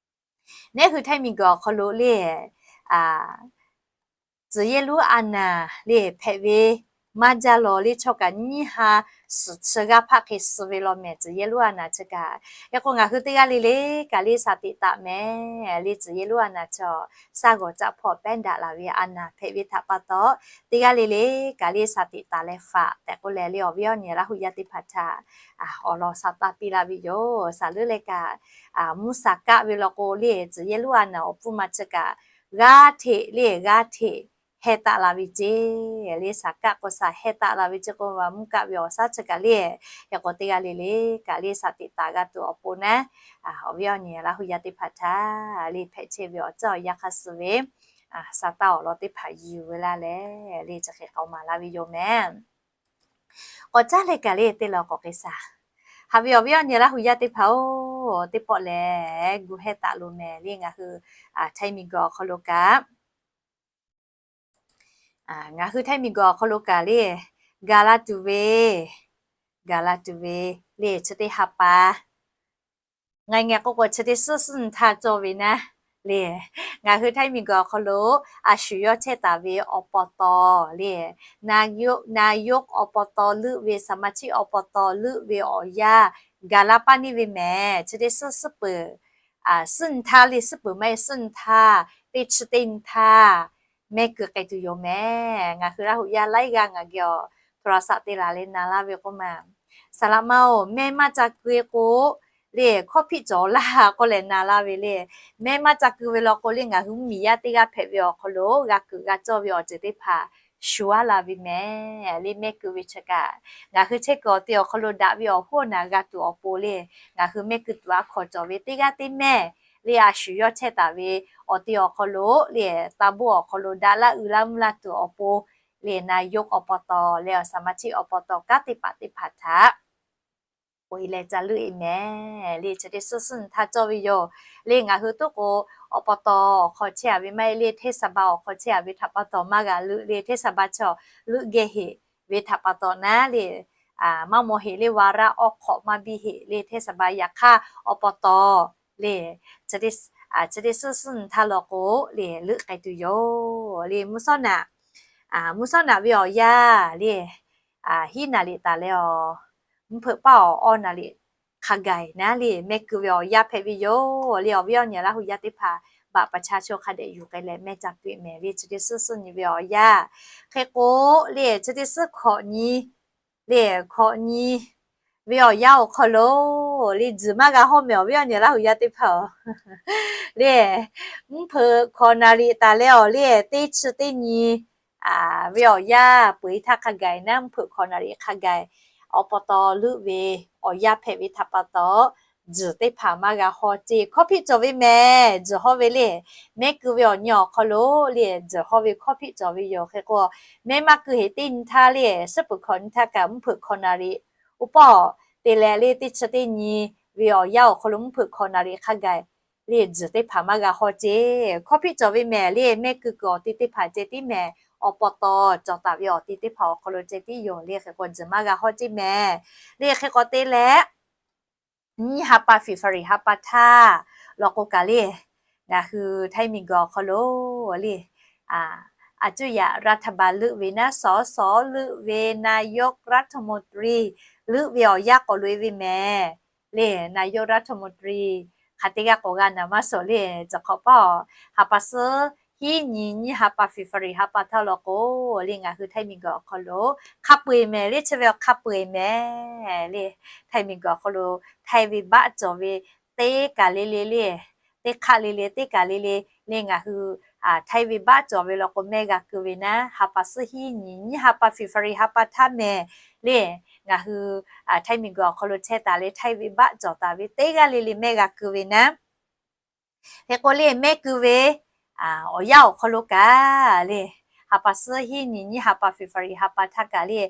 neˉ hui Htaiˇ miˬguiˬ awˬ hk'aw lo le tcuhˬ yehˇ luˉ a naˍ le hpehꞈ ve maˇ jaˇ law le, chaw kaꞈ nyiˇ ha suhˍ chi g'aˇ hpaˆ hk'e suh ve law mehˍ. Tcuhˬ yehˇ luˉ a naˍ chi kaꞈ, hk'e k'o ngaˬ hui teˇ g'aˇ le le kaꞈ le shaˍ teꞈ taˍ mehˍ le. Tcuhˬ yehˇ luˉ a naˍ chaw shaˉ g'awˬ caˆ hpawˇ pehˉ daꞈ laˬ ve a naˍ hpehꞈ ve htaꞈ pa taw, teˇ g'aˇ le le kaꞈ le shaˍ teꞈ taˍ leh faꞈ tehꞈ k'oˆ leh le, awˬ viˉ awˬ nyi Laˇ hu yaˇ teˇ hpaˍ htaꞈ awˬ lawn shaˍ taˇ piˇ laˇ ve yoˬ. Shaˍ leuˉ leh kaꞈ mvuhˇ shaˍ kaˆ ve law k'o le, tcuhˬ yehˇ luˉ a naˍ awˬ pfuhˇ ma chi kaꞈ g'aˇ hteꞈ le g'aˇ hteꞈ heh taˆ la ve ceˇ. Le shaˍ kaˆ k'o shaˍ heh taˆ la ve ceˇ k'o, mvuhˇ kaˆ ve awˬ shaˉ chi kaꞈ le, hk'e k'o teˇ g'aˇ le le kaꞈ le shaˍ teꞈ taˍ g'a tuˬ awˬ pon naˉ, awˬ viˉ awˬ nyi Laˇ hu yaˇ teˇ hpaˍ htaꞈ le hpehꞈ chehˇ ve awˬ ceuˬ awˬ yanˇ hk'a suh ve sa taˇ awˬ lawn teˇ hpaˍ yuˬ veu laˇ leh le chi hk'e k'awꞈ maˍ laˇ ve yoˬ mehˍ. K'awꞈ caˉ leh kaꞈ le teˇ lawn k'awꞈ k'ai shaˍ. Haꞈ ve awˬ viˉ awˬ nyi Laˇ hu yaˇ teˇ hpaˍ-oˬ, teˇ pawˆ lehˬ gu heh taˍ lo mehˍ le. Ngaˬ hui Htaiˇ miˬguiˬ awˬ hk'aw lo kaꞈ ngaˬ hui Htaiˇ miˬguiˬ awˬ hk'aw lo kaꞈ le gaˬ la tuˬ ve, gaˬ la tuˬ ve le chi teˇ ha pa ngaˬ ngaˬ k'o k'o chi teˇ suhˉ suhˉ nyi htaˇ cawˇ ve naˉ le, ngaˬ hui Htaiˇ miˬguiˬ awˬ hk'aw lo a shu yawˇ chehˇ taˍ ve awˬ pa taw le, naˍ yoˆ, naˍ yoˆ awˬ pa taw leuˆ ve, saˍ maˍ chiˆ awˬ pa taw leuˆ ve awˬ yanˇ gaˬ la paˇ neˇ ve mehˍ. Chi teˇ suhˉ suhˉ peuˬ, suhˉ nyi htaˇ le, suhˉ peuˬ maˇ heˆ, suhˉ nyi htaˇ, teˇ chi teˇ nyi htaˇ mehˆ keu k'ai tuˬ yoˬ mehˍ. Ngaˬ hui Laˇ hu yaˇ laiˉ g'aˇ ngaˬ geh awˬ โทรศัพท์ te laˬ leh na laˇ ve k'oˆ ma, Saˍ laꞈ ma-oˬ, mehˆ maˇ ca keu k'o le, hkawˇ hpiˆ cawˬ laˇ k'oˆ leh na laˇ ve le. Mehˆ maˇ ca keu ve law k'o le, ngaˬ hui mvuhˇ miˬ yaˇ teˇ g'aˇ hpehꞈ ve awˬ hk'aw lo g'a kuiˬ g'a cawˇ ve awˬ ceuˬ teˇ hpaˍ shu aˉ la ve mehˍ le. Mehˆ keu ve chi kaꞈ ngaˬ hui chehˇ kuiˬ awˬ te awˬ hk'aw lo daꞈ ve awˬ hoˉ awˬ naˬ g'a tuˬ awˬ pon le, ngaˬ hui mehˆ keu tuˬ a hkawꞈ cawˬ ve teˇ g'aˇ teˇ mehˆ le, a shu yawˇ chehˇ taˍ ve awˬ te awˬ hk'aw lo le, taˇ boˆ awˬ hk'aw lo daꞈ laˇ uiˍ laˇ mvuhˇ laˇ tuˬ awˬ pon le, naˍ yoˆ awˬ pa taw leh awˬ saˍ maˍ chiˆ awˬ pa taw kanˉ teˇ hpaˍ teˇ hpaˍ htaꞈ k'oꞈ e leh ca leuˆ e mehˍ le. Chi teˇ suhˉ suhˉ nyi htaˇ cawˇ ve yoˬ le. Ngaˬ hui tuˉ k'o awˬ pa taw awˬ hk'aw chehˇ a ve maˇ heˆ le, hteˇ saˍ ba awˬ hk'aw chehˇ a ve htaꞈ pa taw maˇ g'a leuˆ le. Hteˇ saˍ ba chaw leuˆ geh heꞈ ve htaꞈ pa taw naˉ le, maˇ maw heꞈ le, วาระ awˬ hk'awꞈ maˇ biˇ heꞈ le. Hteˇ saˍ ba yaꞈ hk'aˇ awˬ pa taw le, chi teˇ suhˉ suhˉ nyi htaˇ law k'o le leuˆ k'ai tuˬ yoˬ le. Mvuhˇ shawˉ naꞈ, mvuhˇ shawˉ naꞈ ve awˬ yanˇ le hiˉ naˍ riˍ taˍ leh awˬ mvuhˇ hpeuꞈ paˇ awˬ awˇ naˍ riˍ hk'a gaˬ naˉ le mehˆ keu ve awˬ yanˇ hpehꞈ ve yoˬ le. Awˬ viˉ awˬ nyi Laˇ hu yaˇ teˇ hpaˍ บัตรประชาชน hk'a dehꞈ yuˬ k'ai leh mehˆ ca piˇ mehˍ le. Chi teˇ suhˉ suhˉ nyi ve awˬ yanˇ hk'e k'o le, chi teˇ suhˉ hkawꞈ nyi le, hkawꞈ nyi ve awˬ yanˇ awˬ hk'aw lo le, tzuhˬ maˇ g'a hawˇ mehˍ awˬ viˉ awˬ nyi Laˇ hu yaˇ teˇ hpaˍ-oˬ le. Mvuhˇ hpeuꞈ hkawꞈ naˍ riˍ taˍ leh awˬ le teˇ chi teˇ nyi ve awˬ yanˇ peuˬ e htaˇ hk'a gaˬ naˉ, mvuhˇ hpeuꞈ hkawꞈ naˍ riˍ hk'a gaˬ awˬ pa taw leuˆ ve awˬ yanˇ hpehꞈ ve htaꞈ pa taw, tzuhˬ teˇ hpaˍ maˇ g'a hawˇ ceˇ. Hkawˇ hpiˆ cawˬ ve mehˍ, tzuhˬ hawˇ ve le. Mehˆ keu ve awˬ nyi awˬ hk'aw lo le, tzuhˬ hawˇ ve hkawˇ hpiˆ cawˬ ve yoˬ. Hk'e k'o, mehˆ maˇ keu heˍ teˇ nyi htaˇ le, suhˉ peuˬ hkawꞈ nyi htaˇ kaꞈ mvuhˇ hpeuꞈ hkawꞈ naˍ riˍ, oˇ paˆ te leh le teˇ chi teˇ nyi ve awˬ yanˇ awˬ hk'aw lo mvuhˇ hpeuꞈ hkawꞈ naˍ riˍ hk'a gaˬ le, tzuhˬ teˇ hpaˍ maˇ g'a hawˇ ceˇ. Hkawˇ hpiˆ cawˬ ve mehˍ le, mehˆ keu kuiˬ awˬ te teˇ hpaˍ ceh tiˉ mehˍ, awˬ pa taw cawˬ taˍ ve awˬ te teˇ hpaˍ awˬ hk'aw lo ceh tiˉ yoˬ le. Hk'e k'o, tzuhˬ maˇ g'a hawˇ ceˇ mehˍ le. Hk'e k'o te leh, nyiˇ ha pa February ha pa htaˇ law k'o kaꞈ le, ngaˬ hui Htaiˇ miˬguiˬ awˬ hk'aw lo le, a cuˇ yaꞈ รัฐบาล leuˆ ve naˉ, สส leuˆ ve, นายกรัฐมนตรี leuˆ ve awˬ yanˇ k'awꞈ loꞈ e ve mehˍ le. นายกรัฐมนตรี hk'aˬ teˇ g'aˇ k'awꞈ g'a naˍ maˇ suhˍ le. Tcuh hk'awꞈ paˇ, ha pa suhˉ hiˉ nyi nyiˇ ha pa February ha pa htaˇ law k'o le, ngaˬ hui Htaiˇ miˬguiˬ awˬ hk'aw lo hk'a peu eˬ mehˍ le. Chi ve awˬ hk'a peu eˬ mehˍ le, Htaiˇ miˬguiˬ awˬ hk'aw lo Htaiˇ ve baˆ cawˬ ve teˇ kaˬ le le le, teˇ hk'aˆ le le, teˇ kaˬ le le le, ngaˬ hui Htaiˇ ve baˆ cawˬ ve law k'o mehˆ g'a keu ve naˉ, ha pa suhˉ hiˉ nyi nyiˇ ha pa February ha pa htaˇ mehˍ le, ngaˬ hui Htaiˇ miˬguiˬ awˬ hk'aw lo chehˇ taˍ leh Htaiˇ ve baˆ cawˬ taˍ ve teˇ g'aˇ le le mehˆ g'a keu ve naˉ. Hk'e k'o le, mehˆ keu ve awˬ yanˇ awˬ hk'aw lo kaꞈ le, ha pa suhˉ hiˉ nyi nyiˇ ha pa February ha pa htaˇ kaꞈ le,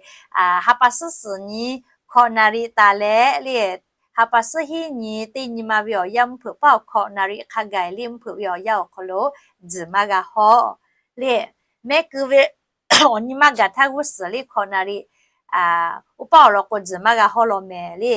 ha pa suhˉ suhˍ nyi hkawꞈ naˍ riˍ taˍ leh le, ha pa suhˉ hiˉ nyi teˇ nyi ma ve awˬ yanˇ mvuhˇ hpeuꞈ paˇ awˬ hkawꞈ naˍ riˍ hk'a gaˬ le, mvuhˇ hpeuꞈ ve awˬ yanˇ awˬ hk'aw lo tzuhˬ maˇ g'a hawˇ le. Mehˆ keu ve awˬ nyi maˇ gaˬ htaˇ g'uˇ suhˍ le hkawꞈ naˍ riˍ oˇ paˆ awˬ lawn k'o tzuhˬ maˇ g'a hawˇ law mehˍ le.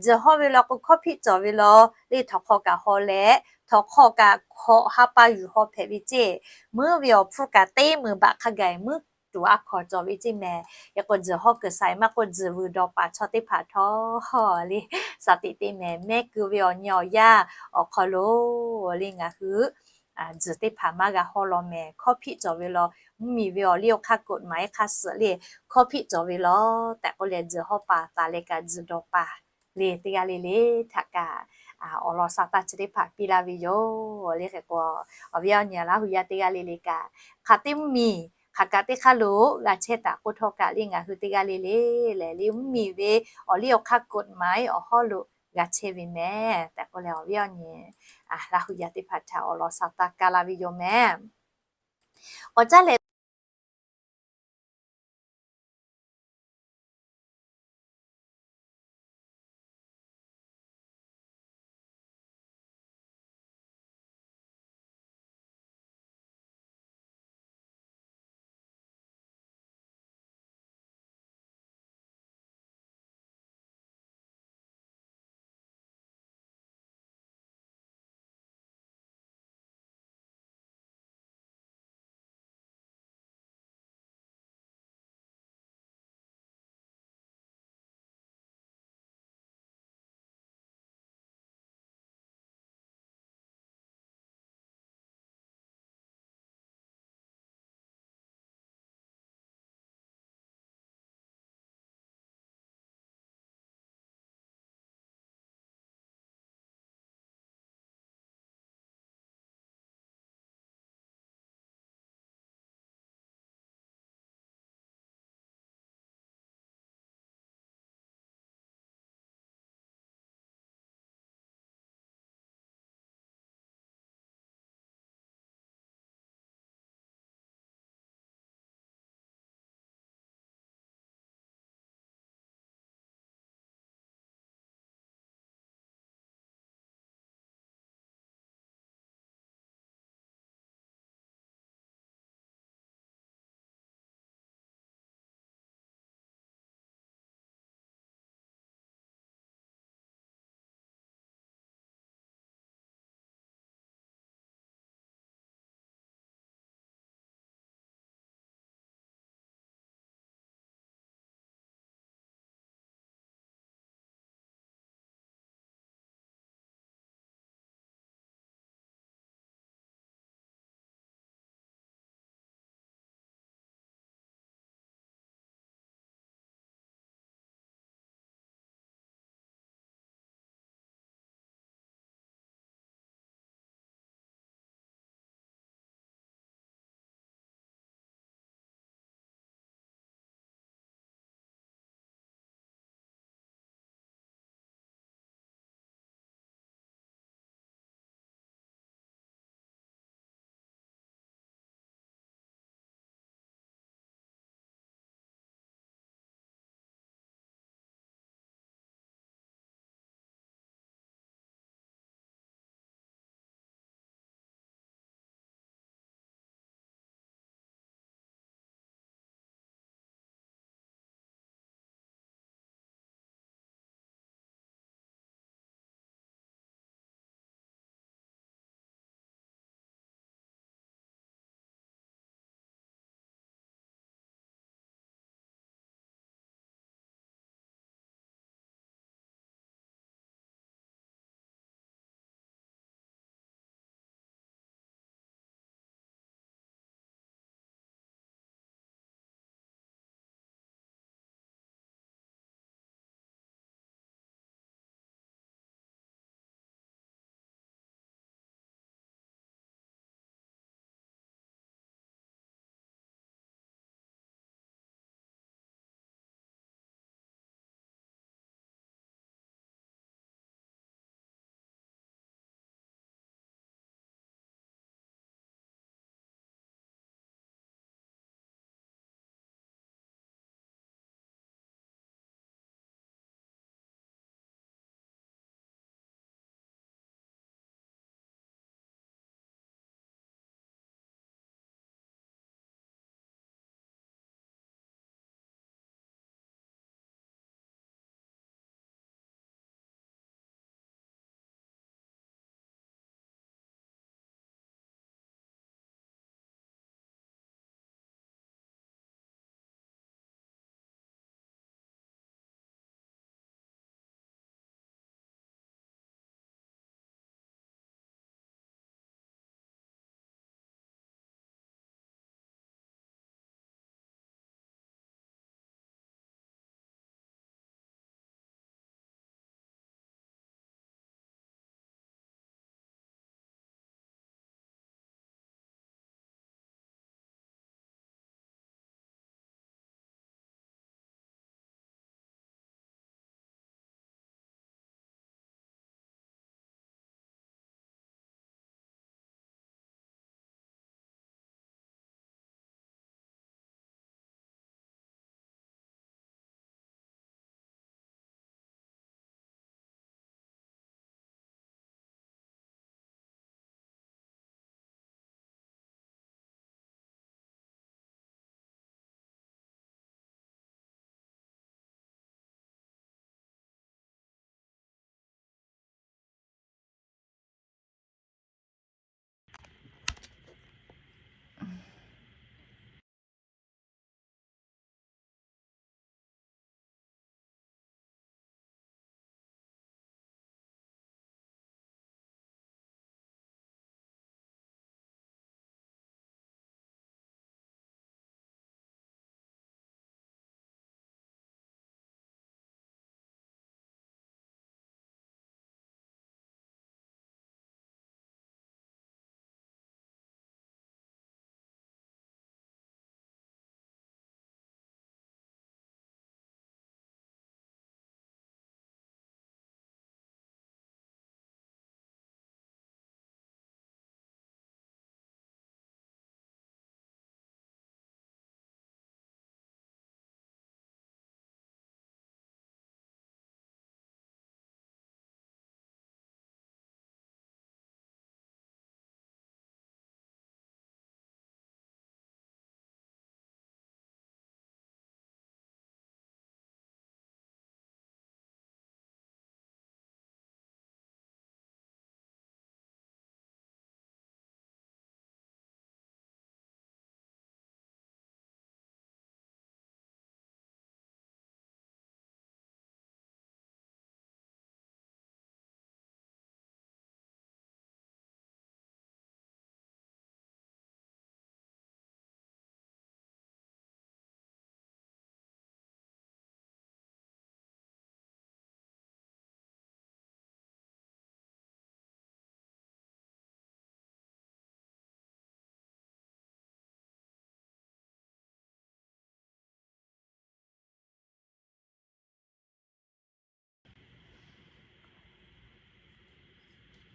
Tzuhˬ hawˇ ve law k'o hkawˇ hpiˆ cawˬ ve law le, htawnˍ hk'aw kaꞈ hawˇ leh, htawnˍ hk'aw kaꞈ hkawꞈ ha pa yuˬ hawˇ hpehꞈ ve ceˇ. Muiˉ ve awˬ hpfuhˇ kaꞈ teˇ meunˍ baꞈ hk'a gaˬ muiˉ tuˬ a hkawˍ cawˬ ve ceˇ mehˍ. Hk'e k'o tzuhˬ hawˇ kuiˬ sha maˇ k'oˆ, tzuhˬ vuiˬ dawˬ paˍ chaw teˇ hpaˍ htawˇ le, shaˍ tiꞈ te mehˍ. Mehˆ keu ve awˬ nyi awˬ yanˇ awˬ hk'aw lo le ngaˬ hui tzuhˬ teˇ hpaˍ maˇ g'a hawˇ law mehˍ. Hkawˇ hpiˆ cawˬ ve law, mvuhˇmiˬ ve awˬ liˇ awˬ hk'aˇ กฎหมาย hk'a suhˍ le hkawˇ hpiˆ cawˬ ve law tehꞈ k'oˆ leh, tzuhˬ hawˇ paˍ taˍ leh kaꞈ tzuhˬ dawˬ paˍ le teˇ g'aˇ le le htaꞈ kaꞈ awˬ lawn sha taˇ chi teˇ hpaˍ piˇ laˇ ve yoˬ le. Hk'e k'o, awˬ viˉ awˬ nyi Laˇ hu yaˇ teˇ g'aˇ le le kaꞈ, hk'aˬ teˇ mvuhˇmiˬ hk'aˬ kaꞈ teˇ hk'aˇ lo g'a chehˇ taˍ k'oˆ htawˇ kaꞈ le, ngaˬ hui teˇ g'aˇ le le lehˬ le mvuhˇmiˬ ve awˬ liˇ awˬ hk'aˇ กฎหมาย awˬ hawˉ lo g'a chehˇ ve mehˍ tehꞈ k'oˆ leh, awˬ viˉ awˬ nyi Laˇ hu yaˇ teˇ hpaˍ htaꞈ awˬ lawn sha taˇ kaˇ laˇ ve yoˬ mehˍ. K'awꞈ caˉ leh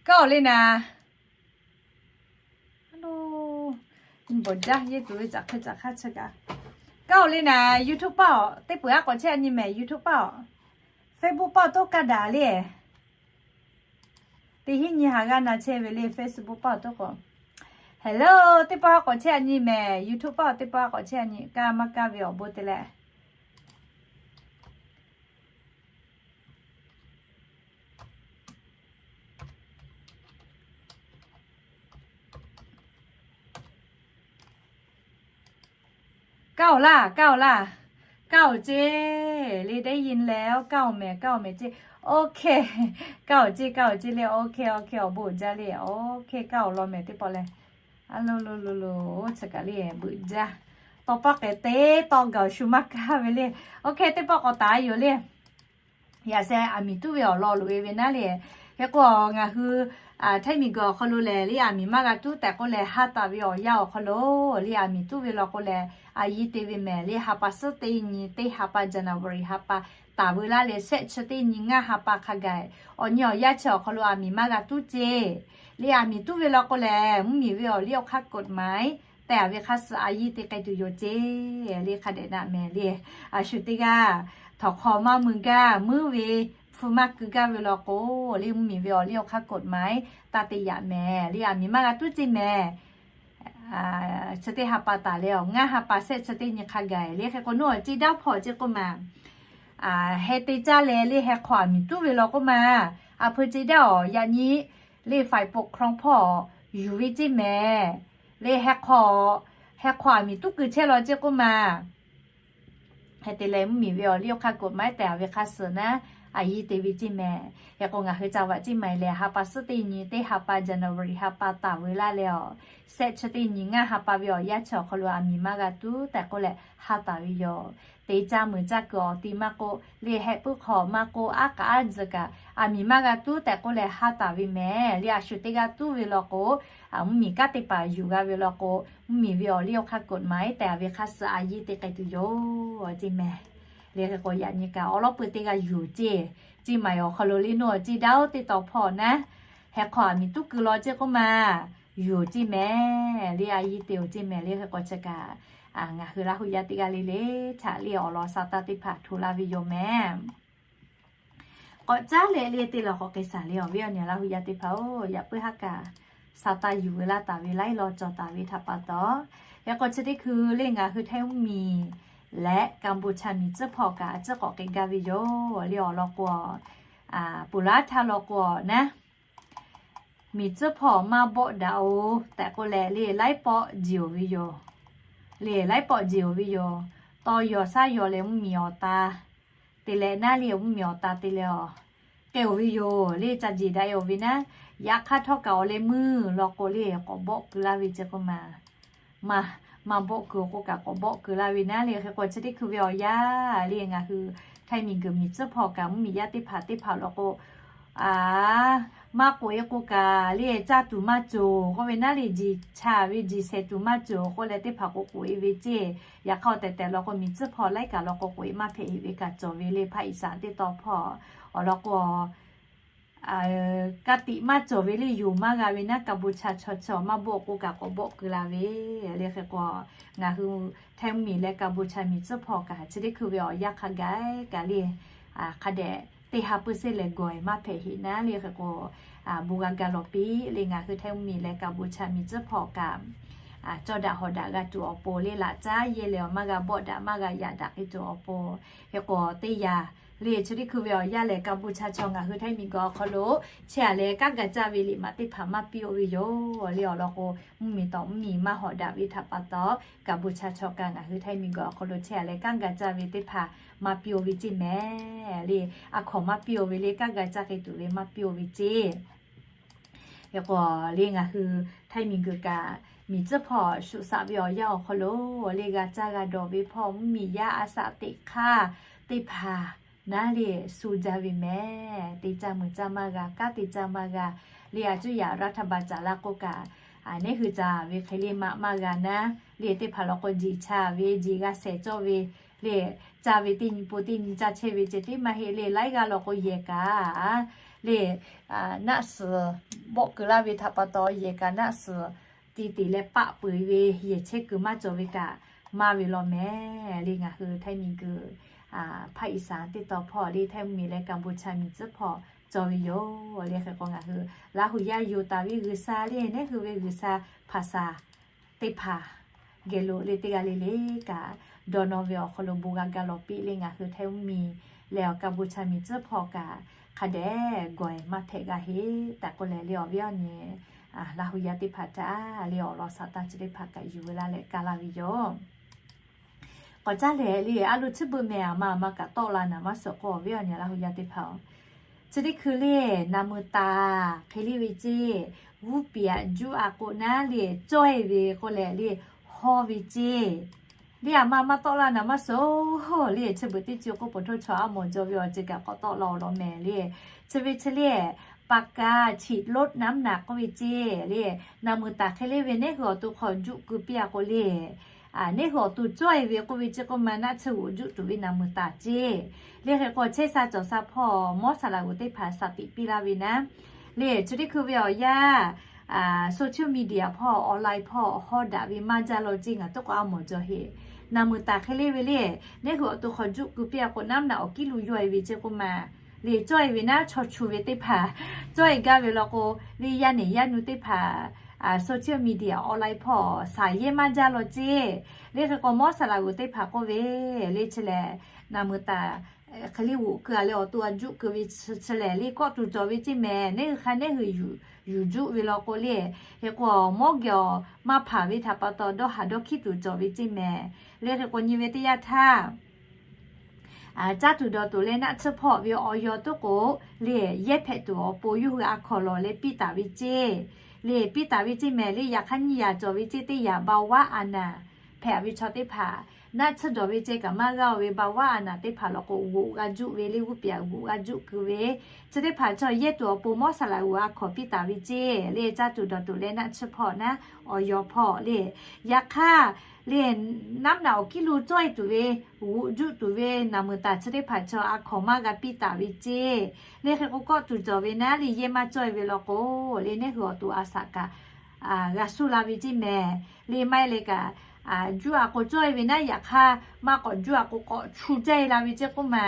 Kaˇ oˬ le naˍ. Bawˬ jaˇ yehˇ tuˬ ve caꞈ hk'e caꞈ hk'aˇ chi kaꞈ. Kaˇ oˬ le naˍ, YouTube paˇ oˬ, teˇ peuˬ aˉ k'awꞈ chehˇ a nyi mehˍ, YouTube paˇ oˬ. Facebook paˇ oˬ toˉ kaˇ daꞈ le. Teˇ hinˉ nyi ha g'aˇ na chehˇ ve le Facebook paˇ oˬ toˉ k'o. Hello, teˇ pawˆ aˉ k'awꞈ chehˇ a nyi mehˍ, YouTube paˇ oˬ teˇ pawˆ aˉ k'awꞈ chehˇ a nyi, kaˇ maˇ kaˇ ve awˬ bon te leh. Kaˇ oˬ laˇ, kaˇ oˬ laˇ, kaˇ oˬ ceˇ le, ได้ยินแล้ว kaˇ oˬ mehˍ, kaˇ oˬ mehˍ ceˇ. OK, kaˇ oˬ ceˇ, kaˇ oˬ ceˇ le. OK, OK, awˬ bon uiˍ jaˇ le. OK, kaˇ oˬ law mehˍ teˇ pawˆ leh. A lo lo lo lo, chi kaꞈ le beuꞈ jaˇ. Tawˇ pawˆ k'ehˬ te tawˇ gaˬ shu maˇ kaˇ ve le. OK, teˇ pawˆ k'awꞈ taˍ yoˬ le. Yaꞈ sheh aˬ miˍ tuˉ ve awˬ lawn loꞈ e ve naˉ le. Hk'e k'o, ngaˬ hui htaiˇ miˬ guiˬ awˬ hk'aw lo lehˬ, le aˬ miˍ maˇ g'a tuˉ tehꞈ k'oˆ leh, ha taˍ ve awˬ yanˇ awˬ hk'aw lo le aˬ miˍ tuˉ ve law k'o lehˬ, a yiˇ te ve mehˍ le. Ha pa suhˉ teˇ nyi teˇ ha pa January ha pa taˍ veu laˇ leh, shehˆ chi teˇ nyi ngaˇ ha pa hk'a gaˬ, awˬ nyi awˬ yanˇ chi awˬ hk'aw lo aˬ miˍ maˇ g'a tuˉ ceˇ. Le aˬ miˍ tuˉ ve law k'o lehˬ, mvuhˇmiˬ ve awˬ liˇ awˬ hk'aˇ กฎหมาย tehꞈ a ve hk'aˇ suh a yiˇ te k'ai tuˬ yoˬ ceˇ. Le hk'a dehꞈ naˆ mehˍ le. A shu teˇ g'aˇ htawnˍ hk'aw maˇ mui gaˇ, muiˉ ve hpu maˇ keu gaˇ ve law k'o, le mvuhˇmiˬ ve awˬ liˇ awˬ hk'aˇ กฎหมาย taˇ te yaꞈ mehˍ. Le aˬ miˍ maˇ g'a tuˉ ceˇ mehˍ. Chi teˇ ha pa taˍ leh awˬ ngaˇ ha pa shehˆ chi teˇ nyi hk'a gaˬ le. Hk'e k'o, nawˬ awˬ ceˇ daˇ hpawˇ ceˇ k'oˆ ma, heh te caˇ leh le heh hk'aw aˬ miˍ tuˉ ve law k'oˆ ma, a hpu ceˇ daˇ awˬ yaꞈ nyi le ฝ่ายปกครอง hpawˇ yuˬ ve ceˇ mehˍ. Le heh hk'aw, heh hk'aw aˬ miˍ tuˉ keu chehˇ law ceˇ k'oˆ ma, hk'e te leh mvuhˇmiˬ ve awˬ liˇ awˬ hk'aˇ กฎหมาย tehꞈ a ve hk'aˇ suh naˉ, a yiˇ te ve ceˇ mehˍ. Hk'e k'o, ngaˬ hui ca vaꞈ ceˇ ma e leh ha pa suhˉ teˇ nyi teˇ ha pa January ha pa taˍ veu laˇ leh awˬ, shehˆ chi teˇ nyi ngaˇ ha pa ve awˬ yanˇ chi awˬ hk'aw lo aˬ miˍ maˇ g'a tuˉ tehꞈ k'oˆ leh ha taˍ ve yoˬ. Te caˇ meuꞈ caˇ kuiˬ awˬ ti maˇ k'oˆ, le heh puiˉ hk'aw maˇ k'oˆ, aˉ k'aˉ aˉ tzuhˬ kaꞈ aˬ miˍ maˇ g'a tuˉ tehꞈ k'oˆ leh ha taˍ ve mehˍ. Le a shu teˇ g'aˇ tuˉ ve law k'o, mvuhˇmiˬ kanˉ teˇ hpaˍ yuˬ g'a ve law k'o, mvuhˇmiˬ ve awˬ liˇ awˬ hk'aˇ กฎหมาย tehꞈ a ve hk'aˇ suh a yiˇ te k'ai tuˬ yoˬ ceˇ mehˍ. Le hk'e k'o, yaꞈ nyi kaꞈ awˬ lawˉ peu teˇ g'aˇ yuˬ ceˇ, ceˇ ma e awˬ hk'aw lo le nawˬ awˬ ceˇ daˇ oˬ teˇ taw hpawˇ naˉ, heh hk'aw aˬ miˍ tuˉ keu law ceˇ k'oˆ ma, yuˬ ceˇ mehˍ. Le a yiˇ te oˬ ceˇ mehˍ. Le hk'e k'o chi kaꞈ, ngaˬ hui Laˇ huˍ yaˇ teˇ g'aˇ le le htaꞈ le awˬ lawn sa taˇ teˇ hpaˍ hto laˇ ve yoˬ mehˍ. K'awꞈ caˉ leh le teˇ lawˬ k'awꞈ k'ai shaˍ le awˬ viˉ awˬ nyi Laˇ huˍ yaˇ teˇ hpaˍ oˬ, yaꞈ puiˉ haˉ kaꞈ sa taˇ yuˬ ve laˇ taˍ ve laiˉ law cawˬ taˍ ve htaꞈ pa taw, yaꞈ k'aw chi teˇ hkui le ngaˬ hui Htaiˇ mvuhˇmiˬ leh Kaˍbuˍchaˍ miˬ tcuhˉ hpawˇ kaꞈ a ciˉ k'awꞈ k'ai gaˇ ve yoˬ. Le awˬ lawn k'o, Puˍlaˉhtaˇ lawn k'o naˉ, miˬ tcuhˉ hpawˇ maˇ bawˆ daꞈ oˬ tehꞈ k'oˆ leh le laiˉ pawˆ jeˬ oˬ ve yoˬ. Le laiˉ pawˆ jeˬ oˬ ve yoˬ. Tawˇ yaw shaˉ yaw leh mvuhˇmiˬ awˬ ta te leh naˉ le mvuhˇmiˬ awˬ ta te leh awˬ k'ai oˬ ve yoˬ. Le ca jeˬ daꞈ e oˬ ve naˉ, yaꞈ hk'aˇ htawˇ kaꞈ awˬ leh meuˇ law k'o le k'awꞈ bawˆ keu laˇ ve ceˇ k'oˆ ma, maˇ bawˆ keu k'o kaꞈ k'awꞈ bawˆ keu laˇ ve naˉ le. Hk'e k'o chi teˇ hkui ve awˬ yanˇ le ngaˬ hui Htaiˇ miˬ guiˬ miˬ tcuhˉ hpawˇ kaꞈ mvuhˇmiˬ yaˇ teˇ hpaˍ teˇ hpaˍ law k'o, maˇ k'oꞈ e k'o kaꞈ le caˇ tuˬ maˇ cawˬ k'oˆ ve naˉ le, jeˬ chaˍ ve jeˬ shehˍ tuˬ maˇ cawˬ k'oˆ leh teˇ hpaˍ k'o k'oꞈ e ve ceˇ. Yaꞈ hk'aˇ awˬ tehˬ tehˬ law k'o miˬ tcuhˉ hpawˇ laiˉ kaꞈ law k'o k'oꞈ e maˇ hpehꞈ heˆ ve kaꞈ cawˬ ve le hpaˇ iˍ saˍ teˇ taw hpawˇ awˬ lawn k'o, ka tiꞈ maˇ cawˬ ve le yoˬ maˇ g'a ve naˉ Kaˍbuˍchaˍ chaw chaw maˇ bawˆ k'o kaꞈ k'awꞈ bawˆ keu la ve. Le hk'e k'o, ngaˬ hui Htaiˇ mvuhˇmiˬ leh Kaˍbuˍchaˍ miˬ tcuhˉ hpawˇ kaꞈ chi teˇ hkui ve awˬ yanˇ hk'a gaˬ kaꞈ le hk'a dehꞈ teˇ ha puiˉ seˉ leh gawˬ e maˇ hpehꞈ heˆ naˉ le. Hk'e k'o, bon g'a ga lawˬ piˇ le ngaˬ hui Htaiˇ mvuhˇmiˬ leh Kaˍbuˍchaˍ miˬ tcuhˉ hpawˇ kaꞈ, cawˇ daꞈ hawˍ daꞈ g'a tuˬ awˬ pon le laꞈ caˉ yehˇ leh awˬ maˇ g'a bawˆ daꞈ maˇ g'a yaꞈ daꞈ k'ai tuˬ awˬ pon. Hk'e k'o teˇ yanˇ le chi teˇ hkui ve awˬ yanˇ lehˬ Kaˍbuˍchaˍ chaw ngaˬ hui Htaiˇ miˬ guiˬ awˬ hk'aw lo chehˇ a leh kanˉ ga caˇ ve liꞈ maꞈ teˇ hpaˍ maˇ piˇ oˇ ve yoˬ. Le awˬ lawn k'o, mvuhˇmiˬ tawꞈ mvuhˇmiˬ maˇ hawˍ daꞈ ve htaꞈ pa taw, Kaˍbuˍchaˍ chaw kaꞈ ngaˬ hui Htaiˇ miˬ guiˬ awˬ hk'aw lo chehˇ a leh kanˉ ga caˇ ve teˇ hpaˍ maˇ piˇ oˇ ve ceˇ mehˍ. Le a hkawnˍ maˇ piˇ oˇ ve le kanˉ ga caˇ k'ai tuˬ ve maˇ piˇ oˇ ve ceˇ. Hk'e k'o le ngaˬ hui Htaiˇ miˬ guiˬ kaꞈ miˬ tcuhˉ hpawˇ shuˍ shaꞈ ve awˬ yanˇ awˬ hk'aw lo le g'a caˇ g'a dawˬ ve hpawˇ mvuhˇmiˬ yaˇ a shaꞈ teꞈ hk'aˇ teˇ hpaˍ naˉ le shu jaˇ ve mehˍ. Te caˇ meuꞈ caˇ maˇ g'a, kanˉ te caˇ maˇ g'a. Le a cuˇ yaꞈ รัฐบาล caˍ laˇ k'oˆ kaꞈ, neˇ hui caˍ ve hk'e le maꞈ maˇ g'a naˉ le teˇ hpaˍ law k'o jeˬ chaˍ ve jeˬ g'a shehˍ cawˇ ve le caˇ ve teˇ nyi po teˇ nyi caˇ chehˇ ve ceh tiˉ maˇ heˆ le laiˉ g'aˇ law k'o yehˬ kaꞈ Le, naˆ suhˍ bawˆ keu laˇ ve htaꞈ pa taw, yehˬ kaꞈ naˆ suhˍ ti tiˍ leh paˆ peuˬ ve yehˬ chehˇ kuiˬ maˇ cawˬ ve kaꞈ maˇ ve law mehˍ. Le ngaˬ hui Htaiˇ miˬguiˬ, hpaˇ Iˍsaˍ teˇ tawn hpawˇ le Htaiˇ miˬ leh Kaˍboˍchaˍ miˬ tcuhˉ hpawˇ cawˬ ve yoˬ. Le hk'e k'o ngaˬ hui Laˇ huˍ yaˇ yoˬ taˍ ve G'uiˬsha le, neˉ hui ve G'uiˬsha hpaˍ saˍ teˇ hpaˍ geh lo le teˇ g'aˇ le le kaꞈ dawˇ nawˇ ve awˬ hk'aw lo bon g'a gaˇ lawˬ piˇ le ngaˬ hui Htaiˇ miˬ leh awˬ Kaˍboˍchaˍ miˬ tcuhˉ hpawˇ kaꞈ hk'a dehꞈ gawˬ ehˍ maˇ hpehꞈ g'a heˆ tehꞈ k'oˆ leh le awˬ viˉ awˬ nyi Laˇ huˍ yaˇ teˇ hpaˍ htaꞈ le awˬ lawn saˍ taˇ chi teˇ hpaˍ kaꞈ yuˬ ve laˇ leh kaˇ laˇ ve yoˬ. K'awꞈ caˇ lehˬ le a lo chi beuꞈ mehˍ aˬ ma aˬ ma kaꞈ tawˆ la naˍ maˇ suhˍ k'o awˬ viˉ awˬ nyi Laˇ huˍ yaˇ teˇ hpaˍ-oˬ, chi teˇ hkui le naˍ muiˬ taˍ hk'e le ve ceˇ, g'uˇ piˍ aꞈ juˇ a k'o naˉ le cawˇ e ve k'oˆ leh le hawˇ ve ceˇ. Le aˬ ma maˇ tawˆ la naˍ maˇ suhˍ le chi beuꞈ teˇ ceuˬ k'oˆ po htoˇ chaw a mawˬ jaw ve awˬ ceuˬ kaꞈ k'awꞈ tawˆ la awˬ lawn mehˍ le. Chi ve chi le ปากกา ฉีดลดน้ำหนัก k'oˆ ve ceˇ le naˍ muiˬ taˍ hk'e le ve neˉ hui awˬ to hk'aw juˆ keu piˇ a k'o le neˉ hui awˬ to cawˇ e ve k'oˆ ve ceˇ k'oˆ ma naˆ tsuhˇ g'oꞈ juˆ tuˬ ve naˍ muiˬ taˍ ceˇ. Le hk'e k'o chehˇ sha cawˬ sha hpawˇ mawˇ saˍ laꞈ g'oˍ teˇ hpaˍ saˍ tiꞈ piˇ laˇ ve naˉ le chi teˇ hkui ve awˬ yanˇ social media hpawˇ online hpawˇ hawˇ daꞈ ve maˇ jaˇ law ceˇ ngaˬ teˇ k'o a mawˬ jaw heˆ. Naˍ muiˬ taˍ hk'e le ve le neˉ hui awˬ to hk'aw juˆ keu piˇ a k'o naˉ naꞈ awˬ kiˉ lo yawˇ e ve ceˇ k'oˆ ma le cawˇ e ve naˉ chaw chu ve teˇ hpaˍ cawˇ e gaˇ ve law k'o le yaˇ nehˬ yaˇ nu teˇ hpaˍ social media online hpawˇ saˍ yehˇ maˇ jaˇ law ceˇ. Le hk'e k'o mawˇ saˍ laꞈ g'oˍ teˇ hpaˍ k'oˆ ve le chi lehˬ naˍ muiˬ taˍ hk'e le g'oꞈ keu a leh awˬ to a juˆ keu ve chi lehˬ le kawˆ tuˬ cawˬ ve ceˇ mehˍ. Neˉ hui hk'a neˉ hui yuˬ juˆ ve law k'o le hk'e k'o mawˇ geh awˬ maˇ hpanˍ ve htaꞈ pa taw dawˇ haˍ dawˇ hkiˉ tuˬ cawˬ ve ceˇ mehˍ. Le hk'e k'o nyi ve teˇ yanˇ htaˇ caˇ tuˬ dawˬ tuˬ leh naˆ tsuhˇ hpawˇ ve awˬ yaw tuˉ k'o le yehˇ hpehꞈ tuˬ awˬ pon yawˇ hui a hkawnˍ lawˬ leh piˇ taˍ ve ceˇ. Le piˇ taˍ ve ceˇ mehˍ le yaꞈ hk'aˇ nyiˇ yaꞈ cawˬ ve ceˇ teˇ yaꞈ เบาหวาน a naˍ hpehꞈ ve chaw teˇ hpaˍ naˆ tsuhˇ dawˬ ve ceh kaꞈ maˇ g'aˇ ve เบาหวาน a naˍ teˇ hpaˍ law k'o g'oꞈ g'a juˆ ve le g'uˇ piˍ aꞈ g'oꞈ g'a juˆ keu ve chi teˇ hpaˍ chaw yehˇ tuˬ awˬ pon mawˇ saˍ laꞈ g'oˍ a hkawnˍ piˇ taˍ ve ceˇ. Le caˇ tuˬ dawˬ tuˬ leh naˆ tsuhˇ hpawˇ naˉ awˬ yaw hpawˇ le yaꞈ hk'aˇ le naˉ naꞈ awˬ kiˉ lo cawˇ e tuˬ ve g'oꞈ juˆ tuˬ ve naˍ muiˬ taˍ chi teˇ hpaˍ chaw a hkawnˍ maˇ g'a piˇ taˍ ve ceˇ. Le hk'e k'o kawˆ tuˬ cawˬ ve naˉ le yehˇ maˇ cawˇ e ve law k'o le neˉ hui awˬ to a shaꞈ kaꞈ g'a suh la ve ceˇ mehˍ. Le maˇ heˆ leh kaꞈ juˆ a k'o cawˇ e ve naˉ yaꞈ hk'aˇ maˇ k'awꞈ juˆ a k'o k'awꞈ chu caˇ e la ve ceˇ k'oˆ ma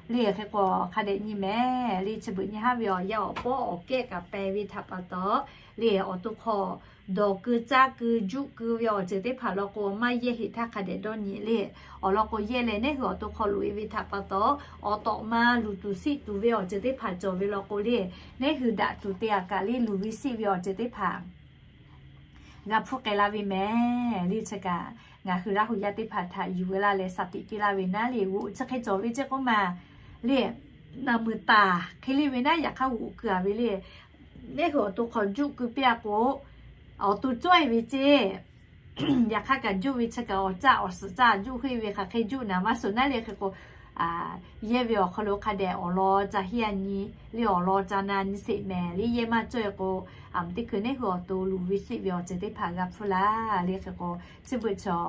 le hk'e k'o hk'a dehꞈ nyi mehˍ. Le chi beuꞈ nyi haˉ ve awˬ yanˇ awˬ pawˆ awˬ kehˉ kaꞈ pehˬ ve htaꞈ pa taw le awˬ to hk'aw dawˬ keu caˇ keu juˆ keu ve awˬ ceuˬ teˇ hpaˍ law k'o maˇ yehˇ heˆ htaˇ hk'a dehꞈ dawˇ nyi le. Awˬ lawn k'o yehˇ leh neˉ hui awˬ to hk'aw loꞈ e ve htaꞈ pa taw awˬ tawꞈ ma luˬ tuˬ siˆ tuˬ ve awˬ ceuˬ teˇ hpaˍ cawˬ ve law k'o le neˉ hui daꞈ tuˬ te a kaꞈ le luˬ ve siˆ ve awˬ ceuˬ teˇ hpaˍ g'a hpfuhˇ k'ai la ve mehˍ. Le chi kaꞈ ngaˬ hui Laˇ huˍ yaˇ teˇ hpaˍ htaꞈ yuˬ ve laˇ leh shaˍ tiꞈ piˇ laˇ ve naˉ le g'oꞈ chi hk'e cawˬ ve ceˇ k'oˆ ma le naˍ muiˬ taˍ hk'e le ve naˉ yaꞈ hk'aˇ g'oꞈ keu a ve le neˉ hui awˬ to hk'aw juˆ keu piˇ a k'o awˬ to cawˇ e ve ceˇ. Yaꞈ hk'aˇ kaꞈ juˆ ve chi kaꞈ awˬ caˆ awˬ suhˍ caˆ juˆ heˆ ve hk'aˬ hk'e juˆ naˍ maˇ suhˍ naˉ le hk'e k'o yehˇ ve awˬ hk'aw lo hk'a dehꞈ awˬ lawn ca heˆ a nyi le awˬ lawn ca na nyi sheˍ mehˍ. Le yehˇ maˇ cawˇ e k'o aˬ mvuhˇ teˇ hkui neˉ hui awˬ to luˬ ve siˆ ve awˬ ceuˬ teˇ hpaˍ g'a hpfuhˇ laˇ. Le hk'e k'o chi beuꞈ chaw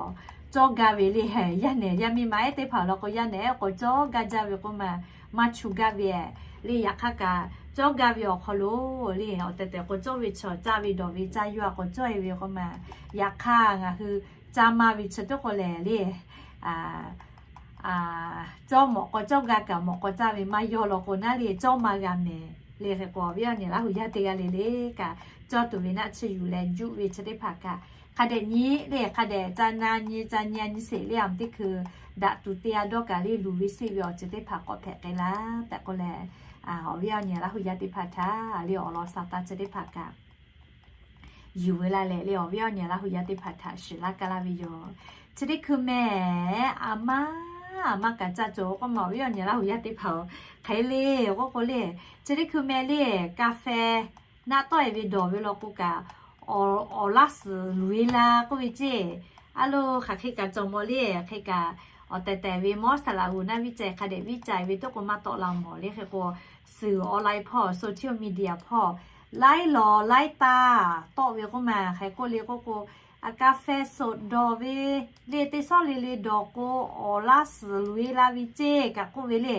cawˇ gaˇ ve le yaˇ nehˬ yaˇ miˇ ma ehˉ teˇ hpaˍ law k'o yaˇ nehˬ ehˉ k'o cawˇ gaˇ jaˇ ve k'oˆ ma maˇ chu gaˇ ve le yaꞈ hk'aˇ kaꞈ cawˇ gaˇ ve awˬ hk'aw lo le awˬ tehˬ tehˬ k'o cawˇ ve chaw caˇ ve dawˬ ve caˇ yawˇ a k'o cawˇ e ve k'oˆ ma. Yaꞈ hk'aˇ ngaˬ hui caˇ maˇ ve chi teˇ k'o lehˬ le cawˇ mawꞈ k'aw cawˇ gaˇ kaꞈ mawꞈ k'aw caˇ ve maˇ yawˇ law k'o naˉ le cawˇ maˇ g'a mehˍ. Le hk'e k'o awˬ viˉ awˬ nyi Laˇ huˍ yaˇ teˇ g'aˇ le le kaꞈ cawˇ tuˬ ve naˆ tsuhˇ yuˬ leh juˆ ve chi teˇ hpaˍ kaꞈ hk'a dehꞈ nyi le hk'a dehꞈ ca na nyi ca nyi a nyi sheˍ le aˬ mvuhˇ teˇ hkui daꞈ tuˬ te a dawˇ kaꞈ le luˬ ve siˆ ve awˬ ceuˬ teˇ hpaˍ k'awꞈ hpehꞈ k'ai laˇ tehꞈ k'oˆ leh awˬ viˉ awˬ nyi Laˇ huˍ yaˇ teˇ hpaˍ htaꞈ le awˬ lawn shaˍ taˇ chi teˇ hpaˍ kaꞈ yuˬ ve laˇ leh le awˬ viˉ awˬ nyi Laˇ huˍ yaˇ teˇ hpaˍ htaꞈ shiˍ laˇ kaˇ laˇ ve yoˬ. Chi teˇ hkui mehˍ aˬ ma aˬ ma kaꞈ ca cawˬ k'oˆ ma awˬ viˉ awˬ nyi Laˇ huˍ yaˇ teˇ hpaˍ-oˬ hk'e le k'oˆ k'o le chi teˇ hkui mehˍ le กาแฟ naˆ tawˆ e ve dawˬ ve law k'o kaꞈ awˬ laˇ suhˍ luˬ e la k'oˆ ve ceˇ. A lo hk'aˬ hk'e kaꞈ cawˬ mawˬ le hk'e kaꞈ awˬ tehˬ tehˬ ve mawˇ saˍ laꞈ g'oˍ naˆ viˉ ca hk'a dehꞈ viˉ ca ve teˇ k'o maˇ tawˆ la mawˬ le hk'e k'o suhˍ online hpawˇ social media hpawˇ laiˉ law laiˉ taˇ tawˆ ve k'oˆ ma hk'e k'oˆ le k'oˆ k'o กาแฟสด dawˬ ve le teˇ sawˉ le le dawˬ k'o awˬ laˇ suhˍ luˬ e la ve ceˇ kaꞈ k'oˆ ve le.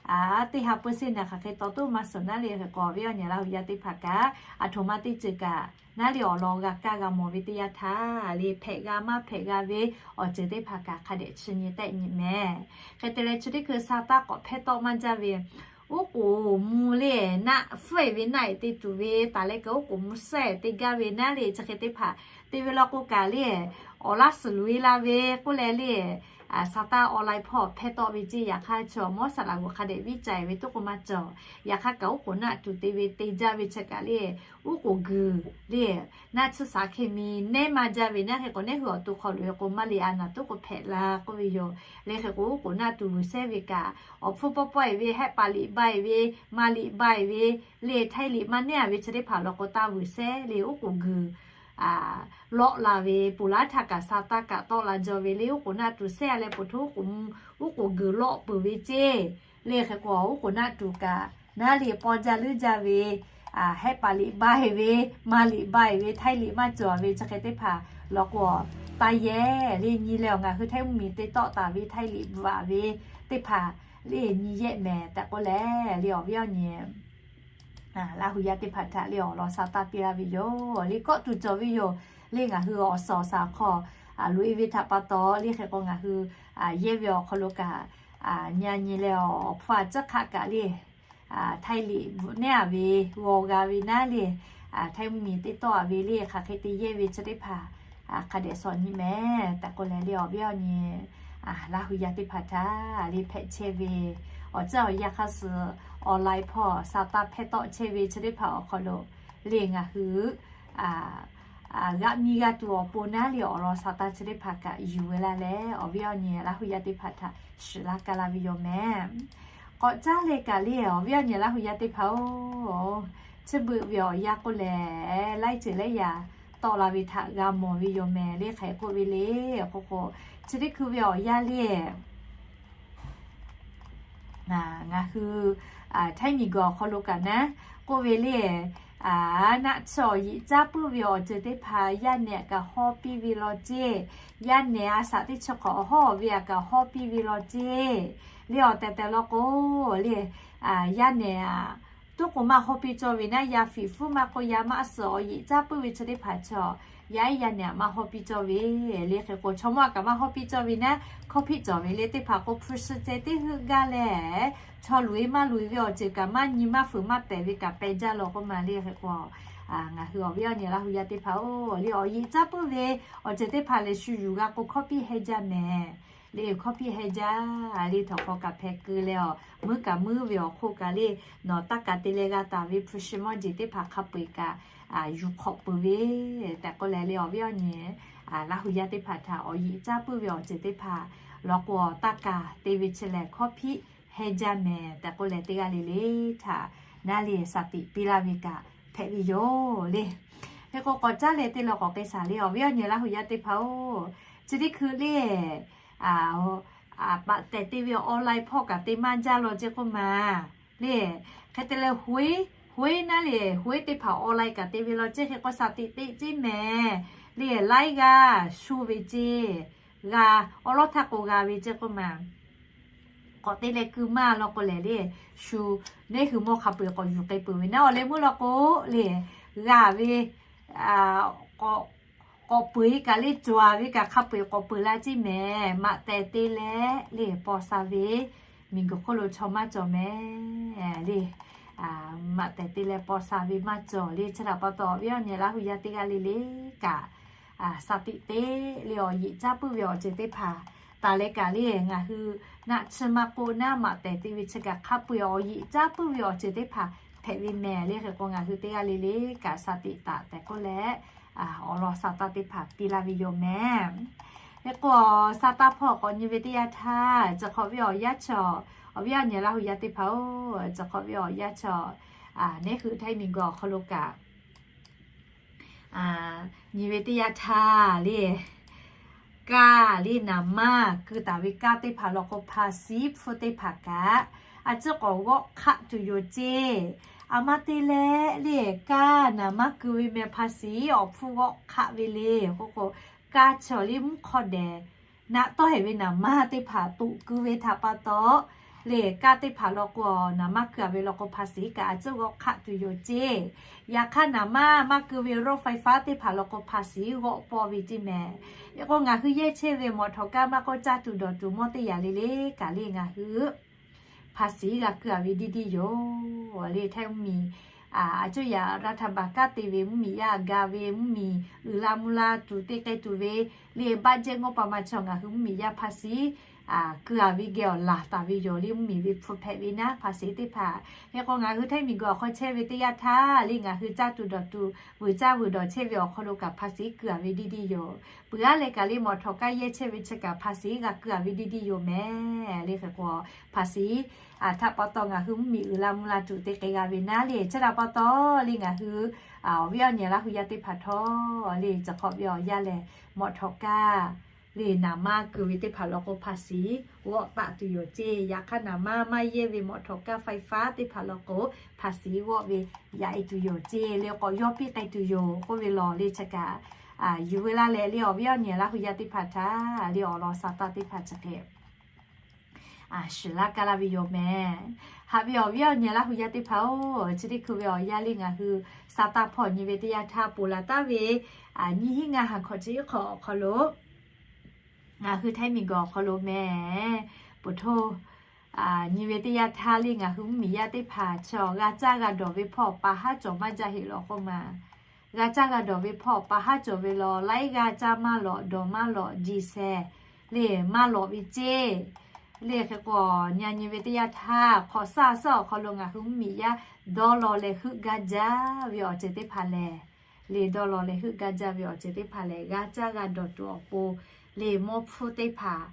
teˇ ha peuˇ sehnˍ naˍ hk'aˬ hk'e taw toˉ maˇ suhˍ naˉ le hk'e k'o, awˬ viˉ awˬ nyi Laˇ hu yaˇ teˇ hpaˍ kaꞈ, aˬ htoꞈ ma teˇ ceuˬ kaꞈ naˉ le awˬ lawn g'a kaˇ g'a mawˬ ve teˇ yanˇ htaˇ le, hpehꞈ g'a maˇ hpehꞈ g'a ve awˬ ceuˬ teˇ hpaˍ kaꞈ hk'a dehꞈ chi nyi tehˆ nyi mehˍ. Hk'e te leh chi teˇ hkui Saˍtanˍ k'awꞈ hpehˇ tawˆ maˇ jaˇ ve, oˉ k'oˍ mvuh le, naˆ hpfuhˆ-e ve naˆ-e te tuˬ ve taˍ leh kaꞈ oˉ k'oˍ mvuh shehˆ te gaˇ ve naˉ le chi hk'e teˇ hpaˍ te ve law k'o kaꞈ le, awˬ laˇ suhˍ loꞈ-e la ve k'oˆ leh le, Saˍtanˍ online hpawˇ hpehˇ tawˆ ve ceˇ. Yaꞈ hk'aˇ chaw mawˇ saˍ laꞈ g'oˍ hk'a dehꞈ viˉ ca-e ve toˉ k'o maˇ cawˬ. Yaꞈ hk'aˇ kaꞈ oˉ k'oˍ naˆ tuˬ te ve te jaˇ ve chi kaꞈ le, oˉ k'oˍ guiˬ le, naˆ tsuhˇ shaˍ hk'e mi nehˉ maˇ jaˇ ve naˉ hk'e k'o, neˉ hui awˬ to hk'aw loꞈ-e k'o maˇ le a naˍ toˉ k'o hpehꞈ la k'oˆ ve yoˬ. Le hk'e k'o oˉ k'oˍ naˆ tuˬ vuiˬ shehˇ ve kaꞈ, awˬ hpfuhˇ pawˆ pawˆ-e ve, hehˆ paˍ liꞈ ba-e ve, ma liꞈ ba-e ve, le htaiˇ liꞈ maˇ nehˉ-a ve chi teˇ hpaˍ law k'o taˇ vuiˬ shehˇ le, oˉ k'oˍ guiˬ lawˆ la ve, ponˬ laˉ htaˇ kaꞈ Saˍtanˍ kaꞈ tawˆ la jaw ve le, oˉ k'oˍ naˆ tuˬ shehˇ-a leh po hto oˉ k'oˍ, oˉ k'oˍ guiˬ lawˆ peuˬ ve ceˇ. Le hk'e k'o oˉ k'oˍ naˆ tuˬ kaꞈ naˉ le paw jaˇ leuˉ jaˇ ve, hehˆ paˍ liꞈ ba-e ve, ma liꞈ ba-e ve, htaiˇ liꞈ maˇ cawˬ ve chi hk'e teˇ hpaˍ law k'o, taˇ yehˇ le nyi leh awˬ ngaˬ hui htaiˇ mvuhˇmiˬ te tawˆ taˍ ve htaiˇ liꞈ bvuhꞈ-a ve teˇ hpaˍ le nyi yehˆ mehˍ tehꞈ k'oˆ leh le awˬ viˉ awˬ nyi Laˇ hu yaˇ teˇ hpaˍ htaꞈ le awˬ lawn Saˍtanˍ piˇ laˇ ve yoˬ. Le kawˆ tuˬ cawˬ ve yoˬ. Le ngaˬ hui awˬ suhˍ awˬ shaˍ hk'aw loꞈ-e ve htaꞈ pa taw le hk'e k'o ngaˬ hui yehˇ ve awˬ hk'aw lo kaꞈ nyi nyi leh awˬ hpfuhˇ a ciˉ hk'aˆ kaꞈ le htaiˇ liꞈ bvuhꞈ nehˉ-a ve g'aw g'a ve naˉ le, htaiˇ mvuhˇmiˬ te tawˆ-a ve le hk'aˬ hk'e te yehˇ ve chi teˇ hpaˍ hk'a dehꞈ shawˍ nyi mehˍ tehꞈ k'oˆ leh le awˬ viˉ awˬ nyi Laˇ hu yaˇ teˇ hpaˍ htaꞈ le hpehꞈ chehˇ ve awˬ ceuˬ awˬ yanˇ hk'aˇ suh online hpawˇ Saˍtanˍ hpehˇ tawˆ chehˇ ve chi teˇ hpaˍ awˬ hk'aw lo le ngaˬ hui g'a miˇ g'a tuˬ awˬ pon naˉ le awˬ lawn Saˍtanˍ chi teˇ hpaˍ kaꞈ yuˬ ve laˇ leh awˬ viˉ awˬ nyi Laˇ hu yaˇ teˇ hpaˍ htaꞈ shiˍ laˇ ka laˇ ve yoˬ mehˍ. K'awꞈ caˉ leh kaꞈ le awˬ viˉ awˬ nyi Laˇ hu yaˇ teˇ hpaˍ-oˬ, chi beuꞈ ve awˬ yanˇ k'oˆ lehˬ laiˉ ceuˬ laiˉ yaꞈ tawˆ la ve htaꞈ g'a mawˬ ve yoˬ mehˍ le hk'e k'oˆ ve le. K'o k'o, chi teˇ hkui ve awˬ yanˇ le ngaˬ hui htaiˇ miˬ guiˬ awˬ hk'aw lo kaꞈ naˉ k'oˆ ve le, naˆ tsuhˇ awˬ yiꞈ caˉ puiˉ ve awˬ ceuˬ teˇ hpaˍ yaˇ nehˬ aꞈ kaꞈ hawˇ piˇ ve law ceˇ. Yaˇ nehˬ a shaꞈ teˇ chi hk'awꞈ awˬ hawˉ awˬ ve aꞈ kaꞈ hawˇ piˇ ve law ceˇ. Le awˬ tehˬ tehˬ law k'o le, yaˇ nehˬ aꞈ toˉ k'o maˇ hawˇ piˇ cawˇ ve naˉ, yaˇ fiˍ fuˉ maˇ k'oˆ yaˇ maˇ suhˍ awˬ yiꞈ caˉ puiˉ ve chi teˇ hpaˍ chaw yaˇ yaˇ nehˬ aꞈ maˇ hawˇ piˇ cawˇ ve le hk'e k'o, chaw mawˇ aꞈ kaꞈ maˇ hawˇ piˇ cawˇ ve naˉ, hkawˇ hpiˆ cawˬ ve le teˇ hpaˍ k'o hpu shi ceh teˇ heuˆ gaˇ leh chaw loꞈ-e maˇ loꞈ-e ve awˬ ceuˬ kaꞈ maˇ nyi maˇ fuiˍ maˇ pehˍ ve kaꞈ peh jaˇ law k'oˆ ma le hk'e k'o, ngaˬ hui awˬ viˉ awˬ nyi Laˇ hu yaˇ teˇ hpaˍ-oˬ, le awˬ yiꞈ caˉ puiˉ ve awˬ ceuˬ teˇ hpaˍ lehˬ shu yuˬ g'a k'o hkawˇ hpiˆ heh jaˇ mehˍ. Le hkawˇ hpiˆ heh jaˇ le htawnˍ hk'aw kaꞈ hpehꞈ keu leh awˬ muiˉ kaꞈ muiˉ ve awˬ hk'oˆ kaꞈ le nawˬ taˇ kaˬ te leh g'a taˍ ve hpu shi mawˇ jeˬ teˇ hpaˍ hk'a peu-eˬ kaꞈ yuˬ hk'awꞈ peuˬ ve tehꞈ k'oˆ leh le awˬ viˉ awˬ nyi Laˇ hu yaˇ teˇ hpaˍ htaꞈ awˬ yiꞈ caˉ puiˉ ve awˬ ceuˬ teˇ hpaˍ law k'o taˇ kaˬ te ve chi lehˬ hkawˇ hpiˆ heh jaˇ mehˍ tehꞈ k'oˆ leh teˇ g'aˇ le le htaꞈ naˉ le shaˍ tiꞈ piˇ laˇ ve kaꞈ hpehꞈ ve yoˬ le. Hk'e k'o k'awꞈ caˉ leh teˇ law k'awꞈ k'ai shaˍ le awˬ viˉ awˬ nyi Laˇ hu yaˇ teˇ hpaˍ-oˬ, chi teˇ hkui le paˍ tehˬ te ve online hpawˇ kaꞈ te maˇ jaˇ law ceˇ k'oˆ ma le. Hk'e te leh hoˉ, hoˉ naˉ le hoˉ teˇ hpaˍ online kaꞈ te ve law ceˇ hk'e k'o shaˍ tiꞈ te ceˇ mehˍ le. Laiˉ g'aˇ shu ve ceˇ, g'a awˉ lawˉ htaˇ k'o g'a ve ceˇ k'oˆ ma. K'awꞈ te leh keu maˇ law k'o lehˬ le, shu neˉ hui mawˇ hk'a peu-eˬ k'awꞈ yuˬ k'ai peuˬ ve naˉ awˬ leh meuˇ law k'o le, g'a ve k'awꞈ peuˬ-e kaꞈ le cawˬ ve kaꞈ hk'a peu-eˬ k'awꞈ peuˬ la ceˇ mehˍ. Maꞈ tehˬ te leh le paw sha ve miˬguiˬ hk'oˆ lo chaw maˇ cawˬ mehˍ le. Maꞈ tehˬ te leh paw sha ve maˇ cawˬ le chi htaꞈ pa taw awˬ viˉ awˬ nyi Laˇ hu yaˇ teˇ g'aˇ le le kaꞈ shaˍ tiꞈ te le awˬ yiꞈ caˉ puiˉ ve awˬ ceuˬ teˇ hpaˍ taˍ leh kaꞈ le ngaˬ hui naˆ tsuhˇ maˇ k'oˆ naˉ maꞈ tehˬ te ve chi kaꞈ hk'a peu-eˬ awˬ yiꞈ caˉ puiˉ ve awˬ ceuˬ teˇ hpaˍ hpehꞈ ve mehˍ le hk'e k'o ngaˬ hui teˇ g'aˇ le le kaꞈ shaˍ tiꞈ taˍ tehꞈ k'oˆ leh awˬ lawn Saˍtanˍ teˇ hpaˍ piˇ laˇ ve yoˬ mehˍ. Hk'e k'o Saˍtanˍ hpawˇ k'awꞈ nyi ve teˇ yanˇ htaˇ, ciˬ hk'awꞈ ve awˬ yaˇ chaw, awˬ viˉ awˬ nyi Laˇ hu yaˇ teˇ hpaˍ-oˬ, ciˬ hk'awꞈ ve awˬ yaˇ chaw, neˉ hui htaiˇ miˬguiˬ awˬ hk'aw lo kaꞈ nyi ve teˇ yanˇ htaˇ le, kaˇ le naˍ manˇ keu taˍ ve kaˇ teˇ hpaˍ law k'o hpa shiˉ hpfuhˇ teˇ hpaˍ kaꞈ a ciˉ k'awꞈ g'awˆ hk'aˆ tuˬ yoˬ ceˇ. A ma te leh le kaˇ naˍ manˇ keu ve meh hpa shiˉ awˬ hpfuhˇ g'awˆ hk'aˆ ve le k'oˆ k'o, kaˇ chaw le mvuhˇ hk'aw dehꞈ naˆ tawˆ hehˍ ve naˍ manˇ teˇ hpaˍ toꞈ keu ve htaꞈ pa taw le kaˇ teˇ hpaˍ law k'o, naˍ manˇ keu-a ve law k'o ภาษี kaꞈ a cuˉ g'awˆ hk'aˆ tuˬ yoˬ ceˇ. Yaꞈ hk'aˇ naˍ manˇ maˇ keu ve รถไฟฟ้า teˇ hpaˍ law k'o ภาษี g'awˆ paw ve ceˇ mehˍ. Hk'e k'o ngaˬ hui yehˇ chehˇ ve mawꞈ htawꞈ kaˇ maˇ k'oˆ, caˇ tuˬ dawˬ tuˬ mawˇ teˇ yanˇ le le kaꞈ le ngaˬ hui ภาษี g'a keu-a ve diˇ diˇ yoˬ le. Htaiˇ mvuhˇmiˬ a cuˉ yaꞈ รัฐบาล kanˉ te ve mvuhˇmiˬ yaˇ ga ve mvuhˇmiˬ uiˍ la mvuh la tuˬ te k'ai tuˬ ve le, budget งบประมาณ chaw ngaˬ hui mvuhˇmiˬ yaˇ ภาษี keu-a ve geh awˬ laˬ taˍ ve yoˬ le. Mvuhˇmiˬ ve hpu hpehꞈ ve naˉ ภาษี teˇ hpaˍ. Hk'e k'o ngaˬ hui htaiˇ miˬguiˬ awˬ hk'aw chehˇ ve teˇ yanˇ htaˇ le ngaˬ hui caˇ tuˬ dawˬ tuˬ vuiˬ caˇ vuiˬ dawˬ chehˇ ve awˬ hk'aw lo kaꞈ ภาษี keu-a ve diˇ diˇ yoˬ. Peuˬ aˉ leh kaꞈ le mawꞈ htawꞈ kaˇ yehˇ chehˇ ve chi kaꞈ ภาษี g'a keu-a ve diˇ diˇ yoˬ mehˍ le. Hk'e k'o ภาษี htaꞈ pa taw ngaˬ hui mvuhˇmiˬ uiˍ la mvuh la tuˬ te k'ai g'a ve naˉ le, chi htaꞈ pa taw le ngaˬ hui awˬ viˉ awˬ nyi Laˇ hu yaˇ teˇ hpaˍ htawˇ le, chi hk'awꞈ ve awˬ yanˇ lehˬ mawꞈ htawꞈ kaˇ le naˍ manˇ keu ve teˇ hpaˍ law k'o ภาษี g'awˆ taˆ tuˬ yoˬ ceˇ. Yaꞈ hk'aˇ naˍ manˇ maˇ yehˇ ve mawꞈ htawꞈ kaˇ ไฟฟ้า teˇ hpaˍ law k'o ภาษี g'awˆ ve yaꞈ e tuˬ yoˬ ceˇ le, k'awꞈ yawˇ piˇ k'ai tuˬ yoˬ k'oˆ ve lawˬ le. Chi kaꞈ yuˬ ve laˇ leh le awˬ viˉ awˬ nyi Laˇ hu yaˇ teˇ hpaˍ htaꞈ le awˬ lawn sa taˇ teˇ hpaˍ chi hk'e shuˍ laˇ kaˇ laˇ ve yoˬ mehˍ. Haꞈ ve awˬ viˉ awˬ nyi Laˇ hu yaˇ teˇ hpaˍ-oˬ, chi teˇ hkui ve awˬ yanˇ le ngaˬ hui sa taˇ hpawˇ nyi ve teˇ yanˇ htaˇ ponˬ laˬ taˍ ve nyiˇ hinˉ ngaˇ ha hkawꞈ chi hk'awꞈ awˬ hk'aw lo ngaˬ hui htaiˇ miˬguiˬ awˬ hk'aw lo mehˍ, poˬ htoˇ nyi ve teˇ yanˇ htaˇ le ngaˬ hui mvuhˇmiˬ yaˇ teˇ hpaˍ chaw g'a caˇ g'a dawˬ ve hpawˇ pa haˉ cawˬ maˇ jaˇ heˆ law k'oˆ ma. G'a caˇ g'a dawˬ ve hpawˇ pa haˉ cawˬ ve law laiˉ g'aˇ caˇ maˇ lawꞈ dawˬ maˇ lawꞈ jeˬ sheh le maˇ lawꞈ ve ceˇ. Le hk'e k'o nyi nyi ve teˇ yanˇ htaˇ hk'awꞈ saˇ saˉ awˬ hk'aw lo ngaˬ hui mvuhˇmiˬ yaˇ dawˇ law leh heuˆ gaˇ jaˇ ve awˬ ceuˬ teˇ hpaˍ lehˬ, le dawˇ law leh heuˆ gaˇ jaˇ ve awˬ ceuˬ teˇ hpaˍ lehˬ g'a caˇ g'a dawˬ tuˬ awˬ pon le mawˇ hpfuhˇ teˇ hpaˍ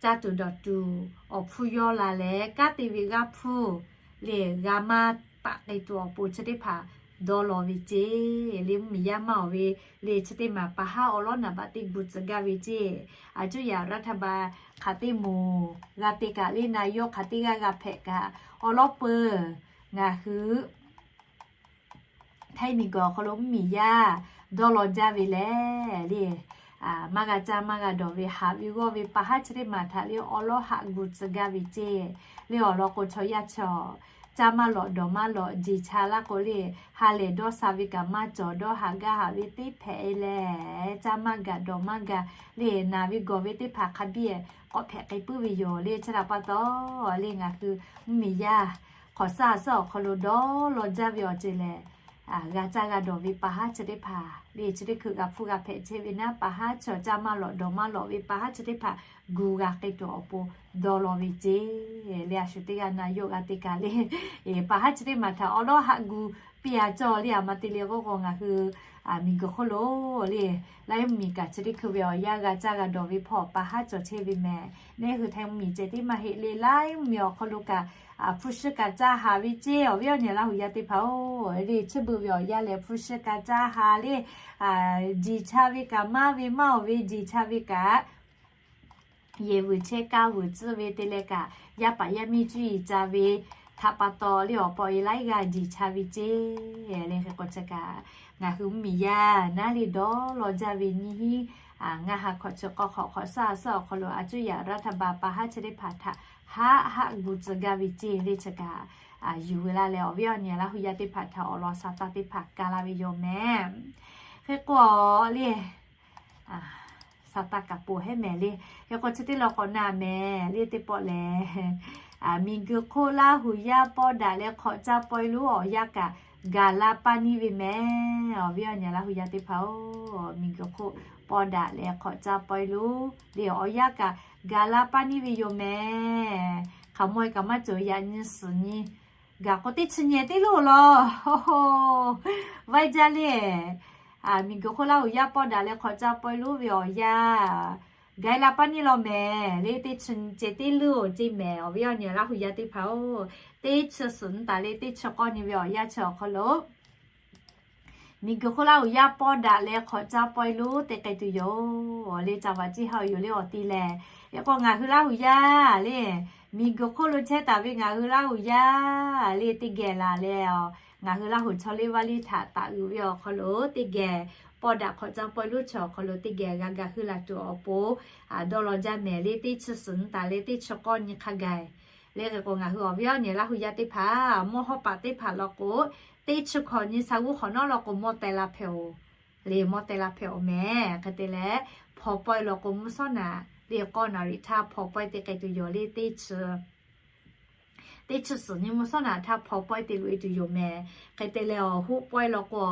caˇ tuˬ dawˬ tuˬ awˬ hpfuhˇ yawˇ la leh kanˉ te ve g'aˇ hpfuhˇ le g'a maˇ taꞈ k'ai tuˬ awˬ pon chi teˇ hpaˍ dawˇ law ve ceˇ. Le mvuhˇmiˬ yaˇ maˇ awˬ ve le chi teˇ maˬ pa haˉ awˉ lawˉ naˍ baꞈ teˇ gu tcuh gaˇ ve ceˇ. A cuˉ yaꞈ รัฐบาล hk'aˬ teˇ moˍ g'a te kaꞈ le na yawˇ hk'aˬ teˇ g'aˇ g'a hpehꞈ kaꞈ awˉ lawˉ peuˬ ngaˬ hui htaiˇ miˬguiˬ awˬ hk'aw lo mvuhˇmiˬ yaˇ dawˇ law jaˇ ve lehˬ le, maˇ g'a caˇ maˇ g'a dawˬ ve haꞈ ve g'awˇ ve pa haˉ chi teˇ maˬ htaꞈ le awˉ lawˉ haꞈ gu tcuh gaˇ ve ceˇ. Le awˬ lawn k'o chaw yaˇ chaw caˇ maˇ lawꞈ dawˬ maˇ lawꞈ jeˬ cha laˇ k'o le, ha lehˬ dawˇ sha ve kaꞈ maˇ cawˬ, dawˇ haꞈ gaˇ haꞈ ve teˇ hpehꞈ e lehˬ caˇ maˇ gaˬ dawˬ maˇ gaˬ le naˬ ve gawˬ ve teˇ hpaˍ hk'a biˇ k'awꞈ hpehꞈ k'ai puiˉ ve yoˬ le. Chi htaꞈ pa taw le ngaˬ hui mvuhˇmiˬ yaˇ hk'awꞈ saˇ saˉ awˬ hk'aw lo dawˇ law jaˇ ve awˬ ceuˬ lehˬ, g'a caˇ g'a dawˬ ve pa haˉ chi teˇ hpaˍ le chi teˇ hkui g'a hpfuhˇ g'a hpehꞈ chehˇ ve naˉ pa haˉ chaw caˇ maˇ lawꞈ dawˬ maˇ lawꞈ ve pa haˉ chi teˇ hpaˍ gu g'a k'ai tuˬ awˬ pon dawˇ law ve ceˇ. Le a shu teˇ g'aˇ na yawˇ g'a te kaꞈ le pa haˉ chi teˇ maˬ htaꞈ awˉ lawˉ haꞈ gu piˇ a cawˇ le a ma te le k'oˆ k'o ngaˬ hui miˬguiˬ hk'oˆ lo le laiˉ mvuhˇmiˬ kaꞈ chi teˇ hkui ve awˬ yanˇ g'a caˇ g'a dawˬ ve hpawˇ pa haˉ cawˬ chehˇ ve mehˍ. Neˇ hui htaiˇ mvuhˇmiˬ ceh tiˉ maˇ heˆ le laiˉ mvuhˇmiˬ awˬ hk'aw lo kaꞈ hpu shi kaꞈ caˇ haˍ ve ceˇ. Awˬ viˉ awˬ nyi Laˇ hu yaˇ teˇ hpaˍ-oˬ, le chi beuꞈ ve awˬ yanˇ lehˬ hpu shi kaꞈ caˇ haˍ le jeˬ cha ve kaꞈ maˇ ve maˇ awˬ ve jeˬ cha ve kaꞈ yehˬ vuiˬ chehˇ kaˇ vuiˬ tcuhˇ ve te leh kaꞈ yaˇ paˍ yaˇ miˇ cuˇ yiˍ ca ve htaꞈ pa taw le awˬ paw e laiˉ g'aˇ jeˬ cha ve ceˇ. Le hk'e k'o chi kaꞈ ngaˬ hui mvuhˇmiˬ yaˇ naˉ le dawˇ law jaˇ ve nyiˇ hinˉ ngaˇ ha hkawꞈ chi k'awˇ hk'awꞈ hk'awꞈ saˇ saˉ awˬ hk'aw lo a cuˉ yaꞈ รัฐบาล pa haˉ chi teˇ hpaˍ htaꞈ haˆ haˆ gu tcuh gaˇ ve ceˇ le chi kaꞈ yuˬ ve laˇ leh awˬ viˉ awˬ nyi Laˇ hu yaˇ teˇ hpaˍ htaꞈ awˬ lawn sa taˇ teˇ hpaˍ ka laˇ ve yoˬ mehˍ. Hk'e k'o le sa taˇ kaˍ poˬ hehˉ mehˍ le. Hk'e k'o chi teˇ law k'awꞈ na mehˍ le teˇ pawˆ lehˬ miˬguiˬ hk'oˆ Laˇ hu yaˇ pawˇ daꞈ leh hk'awꞈ caˇ pawehˇ lonˉ awˬ yanˇ kaꞈ gaˬ la paˇ niˇ ve mehˍ. Awˬ viˉ awˬ nyi Laˇ hu yaˇ teˇ hpaˍ-oˬ, miˬguiˬ hk'oˆ pawˇ daꞈ leh hk'awꞈ caˇ pawehˇ lonˉ le awˬ yanˇ kaꞈ gaˬ la paˇ niˇ ve yoˬ mehˍ. Hk'aˬ maw e kaꞈ maˇ cawˬ yaꞈ nyi suhˍ nyi gaˬ k'o teˇ chi nyehˬ teˇ lonˉ law vaiˇ jaˇ le. Miˬguiˬ hk'oˆ Laˇ hu yaˇ pawˇ daꞈ leh hk'awꞈ caˇ pawehˇ lonˉ ve awˬ yanˇ gaˬ la paˇ niˇ law mehˍ le. Teˇ chi nyi ceh teˇ lonˉ-oˬ ceˇ mehˍ. Awˬ viˉ awˬ nyi Laˇ hu yaˇ teˇ hpaˍ-oˬ, teˇ chi suhˍ nyi taˍ le teˇ chi k'awˇ nyi ve awˬ yanˇ chi awˬ hk'aw lo miˬguiˬ hk'oˆ Laˇ hu yaˇ pawˇ daꞈ leh hk'awꞈ caˇ pawehˇ lonˉ te k'ai tuˬ yoˬ le. Ca vaꞈ ciˇ ha yoˬ le awˬ ti lehˬ. Hk'e k'o ngaˬ hui Laˇ hu yaˇ le miˬguiˬ hk'oˆ lo chehˇ taˍ ve ngaˬ hui Laˇ hu yaˇ le teˇ geh laˬ leh ngaˬ hui Laˇ hu chaw liˇ vaˇ liˇ htaꞈ taˍ uiˍ ve awˬ hk'aw lo teˇ geh pawˇ daꞈ hk'awꞈ caˇ pawehˇ lonˉ chi awˬ hk'aw lo teˇ geh g'a gaˬ hui laˬ tuˬ awˬ pon dawˇ law jaˇ mehˍ le. Teˇ chi suhˍ nyi taˍ leh teˇ chi k'awˇ nyi hk'a gaˬ Le hk'e k'o ngaˬ hui awˬ viˉ awˬ nyi Laˇ hu yaˇ teˇ hpaˍ mawˇ hawˉ paˍ teˇ hpaˍ law k'o, teˇ chi hkawꞈ nyi sha g'uˇ hk'awꞈ nawˉ law k'o mawˇ teh la hpehꞈ-oˬ. Le mawˇ teh la hpehꞈ-oˬ mehˍ. Hk'e te leh, hpaw pawehˇ law k'o mvuhˇ shawˉ naꞈ le k'awˇ naˍ riˍ htaˇ hpaw pawehˇ te k'ai tuˬ yoˬ le teˇ chi teˇ chi suhˍ nyi mvuhˇ shawˉ naꞈ htaˇ hpaw pawehˇ te loꞈ-e tuˬ yoˬ mehˍ. Hk'e te leh awˬ hoˆ pawehˇ law k'o,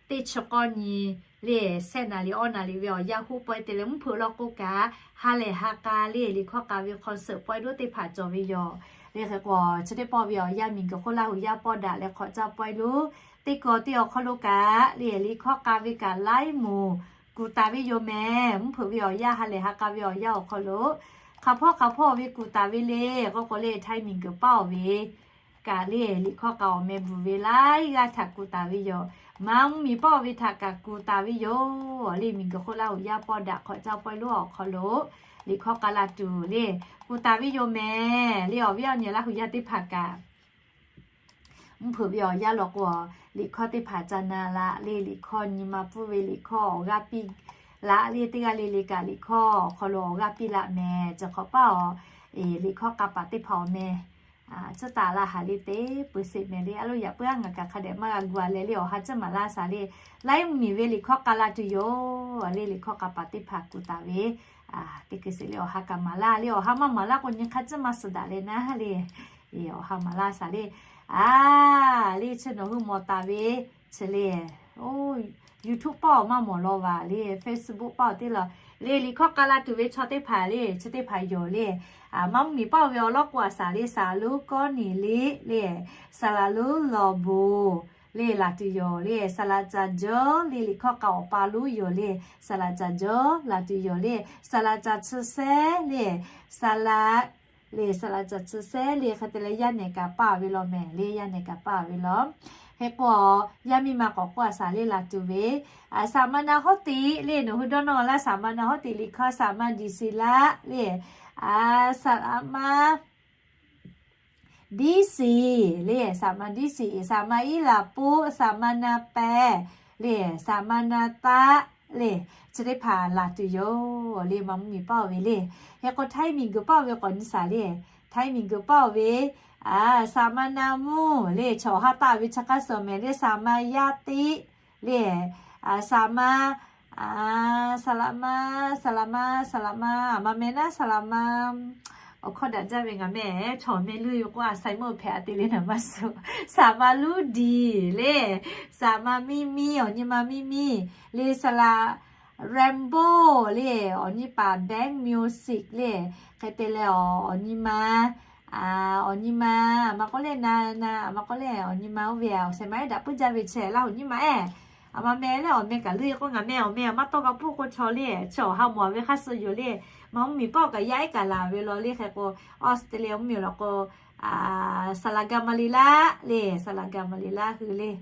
teˇ chi k'awˇ nyi le shehˆ naˍ riˍ awˇ naˍ riˍ ve awˬ yanˇ hoˆ pawehˇ te leh mvuhˇ hpeuꞈ law k'o kaꞈ, ha lehˬ ha k'a le liꞈ hkawˇ k'a ve concert pawehˇ doˉ teˇ hpaˍ cawˬ ve yoˬ. Le hk'e k'o, chi teˇ pawˆ ve awˬ yanˇ miˬguiˬ hk'oˆ Laˇ hu yaˇ pawˇ daꞈ leh hk'awꞈ caˇ pawehˇ loˉ teˇ kaw teˇ awˬ hk'aw lo kaꞈ le liꞈ hkawˇ k'a ve kaꞈ laiˉ moˍ kuˬ taˍ ve yoˬ mehˍ. Mvuhˇ hpeuꞈ ve awˬ yanˇ, ha lehˬ ha k'a ve awˬ yanˇ awˬ hk'aw lo hk'aˬ hpawˇ hk'aˬ hpawˇ ve kuˬ taˍ ve le k'o k'o le, Htaiˇ miˬguiˬ paˇ-oˬ ve kaꞈ le liꞈ hkawˇ k'a awˬ meh bvuhˬ ve laiˉ g'aˇ htaꞈ kuˬ taˍ ve yoˬ. Maˇ mvuhˇmiˬ paˇ-oˬ ve htaꞈ kaꞈ kuˬ taˍ ve yoˬ. Le miˬguiˬ hk'oˆ Laˇ hu yaˇ pawˇ daꞈ hk'awꞈ caˇ pawehˇ loˉ awˬ hk'aw lo liꞈ hkawˇ k'a la tuˬ le kuˬ taˍ ve yoˬ mehˍ. Le awˬ viˉ awˬ nyi Laˇ hu yaˇ teˇ hpaˍ kaꞈ mvuhˇ hpeuꞈ ve awˬ yanˇ law k'o, liꞈ hkawˇ teˇ hpaˍ ca na laꞈ le, liꞈ hkawˇ nyi ma pfuhˇ ve liꞈ hkawˇ awˬ g'aˇ piˇ laꞈ le, teˇ g'aˇ le le kaꞈ liꞈ hkawˇ awˬ hk'aw lo awˬ g'aˇ piˇ laꞈ mehˍ. Chi hk'awꞈ paˇ awˬ liꞈ hkawˇ k'a paˍ teˇ hpaˍ awˬ meh tcuhˉ taˍ laˇ haˍ le te peuˬ sheˍ mehˍ le. A loˉ yaꞈ puiˉ a ngaˬ kaꞈ hk'a dehꞈ maˇ g'a gu a leh le awˬ ha tcuhˉ maˍ laˇ shaˍ le. Laiˉ mvuhˇmiˬ ve liꞈ hkawˇ k'a la tuˬ yoˬ le, liꞈ hkawˇ k'a paˍ teˇ hpaˍ kuˬ taˍ ve teˇ hkui sheˍ le awˬ ha kaꞈ maˍ laˇ le, awˬ ha maˇ maˍ laˇ k'o nyi hk'a tcuhˉ maˇ suh daꞈ leh naˉ le. Awˬ ha maˍ laˇ shaˍ le. A, le chi nawˬ hui mawˬ taˍ ve chi le, YouTube paˇ awˬ maˇ mawˬ law vaˬ le, Facebook paˇ awˬ teˇ law le, liꞈ hkawˇ k'a la tuˬ ve chaw teˇ hpaˍ le chi teˇ hpaˍ yoˬ le. Maˇ mvuhˇmiˬ paˇ-oˬ ve awˬ lawn k'o a shaˍ le, saˍ laꞈ lonˉ Kawˇneˍliˆ le, saˍ laꞈ lonˉ Lawˬboˍ le laˬ tuˬ yoˬ le. Saˍ laꞈ caˍ jawˇ le, liꞈ hkawˇ k'a awˬ pa lonˉ yoˬ le. Saˍ laꞈ caˍ jawˇ laˬ tuˬ yoˬ le. Saˍ laꞈ caˍ chi shehnˉ le, saˍ laꞈ le, saˍ laꞈ caˍ chi shehnˉ le hk'e te leh yaˇ nehˬ kaꞈ paˇ ve law mehˍ le, yaˇ nehˬ kaꞈ paˇ ve law. Hk'e k'o, yaˇ miˇ ma k'awꞈ k'oˆ a shaˍ le laˬ tuˬ ve, saˍ ma na hawˉ teꞈ le, nawˬ hui dawˇ nawˇ laˇ, saˍ ma na hawˉ teꞈ liꞈ hkawˇ saˍ ma diˍ siˍ laˆ le, saˍ laꞈ ma diˍ siˍ le, saˍ ma diˍ siˍ, saˍ ma iˉ laˍ poˆ, saˍ ma na pehˍ le, saˍ ma na taˆ le, chi teˇ hpaˍ laˬ tuˬ yoˬ le, maˇ mvuhˇmiˬ paˇ-oˬ ve le. Hk'e k'o Htaiˇ miˬguiˬ paˇ-oˬ ve k'awꞈ nyi shaˍ le. Htaiˇ miˬguiˬ paˇ-oˬ ve, saˍ ma na mvuhˇ le, chaw ha taˆ ve chi hk'aˇ suh mehˍ le, saˍ ma yaˇ teˆ le, saˍ ma, saˍ laꞈ ma, saˍ laꞈ ma, saˍ laꞈ ma, a ma meh naˉ saˍ laꞈ ma, awˬ hkawˇ daꞈ jaˇ ve ngaˬ meh, chaw meh luˇ yoˬ k'o a sai meuˇ hpehꞈ a te le naˍ maˇ suh. Saˍ ma luˇ diˍ le, saˍ ma miˇ miˇ, awˬ nyi ma miˇ miˇ le, saˍ laꞈ Rainbow le, awˬ nyi paˍ Bank Music le, hk'e te leh awˬ nyi ma, awˬ nyi ma, a ma k'oˆ le na na, a ma k'oˆ le awˬ nyi ma oˇ ve a, awˬ shehˍ ma ehˉ daꞈ puiˉ jaˇ ve chehˇ Laˇ huˍ nyi ma ehˉ. A ma meh leh awˬ meh kaꞈ luˇ e k'o ngaˬ meh awˬ meh maˇ tawˇ g'a puˇ k'o chaw le, chi awˬ ha mawˬ ve hk'aˇ suh yoˬ le. Maˇ mvuhˇmiˬ paˇ-oˬ kaꞈ yaˇ ehˉ kaꞈ laˬ ve law le hk'e k'o, Australia mvuhˇmiˬ law k'o, saˍ laꞈ ga ma le laˇ le, saˍ laꞈ ga ma le laˇ hui le.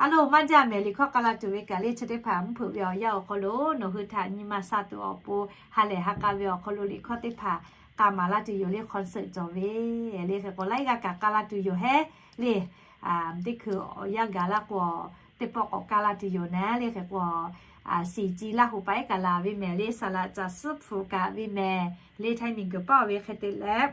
A loˍ maˇ jaˇ mehˍ, liꞈ hkawˇ k'a la tuˬ ve kaꞈ le chi teˇ hpaˍ mvuhˇ hpeuꞈ ve awˬ yanˇ awˬ hk'aw lo nawˬ hui htaꞈ nyi ma sha tuˬ awˬ pon ha lehˬ ha k'a ve awˬ hk'aw lo liꞈ hkawˇ teˇ hpaˍ k'a maˍ laˇ tuˬ yoˬ le, concert cawˬ ve le hk'e k'o laiˉ g'aˇ kaꞈ k'a la tuˬ yoˬ hehˉ le. Teˇ hkui awˬ yanˇ gaˬ laˇ k'o teˇ pawˆ k'awꞈ k'a la tuˬ yoˬ naˉ le hk'e k'o, siˍ ci Laˇ huˍ paˍ ehˉ kaꞈ laˬ ve mehˍ le, saˍ laꞈ caˍ suhˉ hpu kaꞈ ve mehˍ le, Htaiˇ miˬguiˬ paˇ-oˬ ve hk'e te leh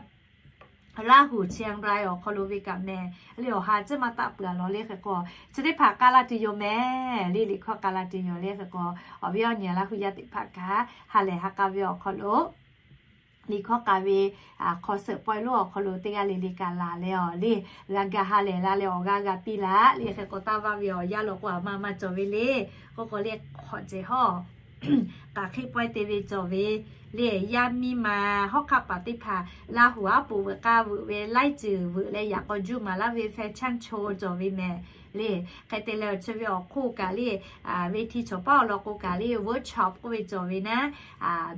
Laˇ huˍ Chiang Rai awˬ hk'aw lo ve kaꞈ mehˍ le, awˬ ha tcuhˉ maˇ taˆ peuˬ a law le hk'e k'o, chi teˇ hpaˍ k'a la tuˬ yoˬ mehˍ le, liꞈ hkawˇ k'a la tuˬ yoˬ le hk'e k'o, awˬ viˉ awˬ nyi Laˇ huˍ yaˇ teˇ hpaˍ kaꞈ ha lehˬ ha k'a ve awˬ hk'aw lo liꞈ hkawˇ k'a ve concert pawehˇ lonˉ awˬ hk'aw lo teˇ g'aˇ le le kaꞈ laˬ leh awˬ le, g'a ga ha lehˬ la leh awˬ g'aˇ g'a piˇ laꞈ le hk'e k'o, taˇ vaˇ ve awˬ yanˇ law k'o a ma ma cawˬ ve le. K'oˆ k'o le hk'awꞈ cehˬ hawˇ k'aˬ hk'e pawehˇ te ve cawˬ ve le, yaˇ miˇ ma hawˉ hk'aˆ paˍ teˇ hpaˍ Laˇ huˍ aˉ poꞈ veuꞈ k'a veuꞈ ve laiˉ ceuˬ veuꞈ leh yaꞈ k'aw juˇ maˍ laˇ ve fashion show cawˬ ve mehˍ le. Hk'e te leh chi ve awˬ hk'oˆ kaꞈ le, ve hti chaw paˉ awˬ lawn k'o kaꞈ le workshop k'oˆ ve cawˬ ve naˉ,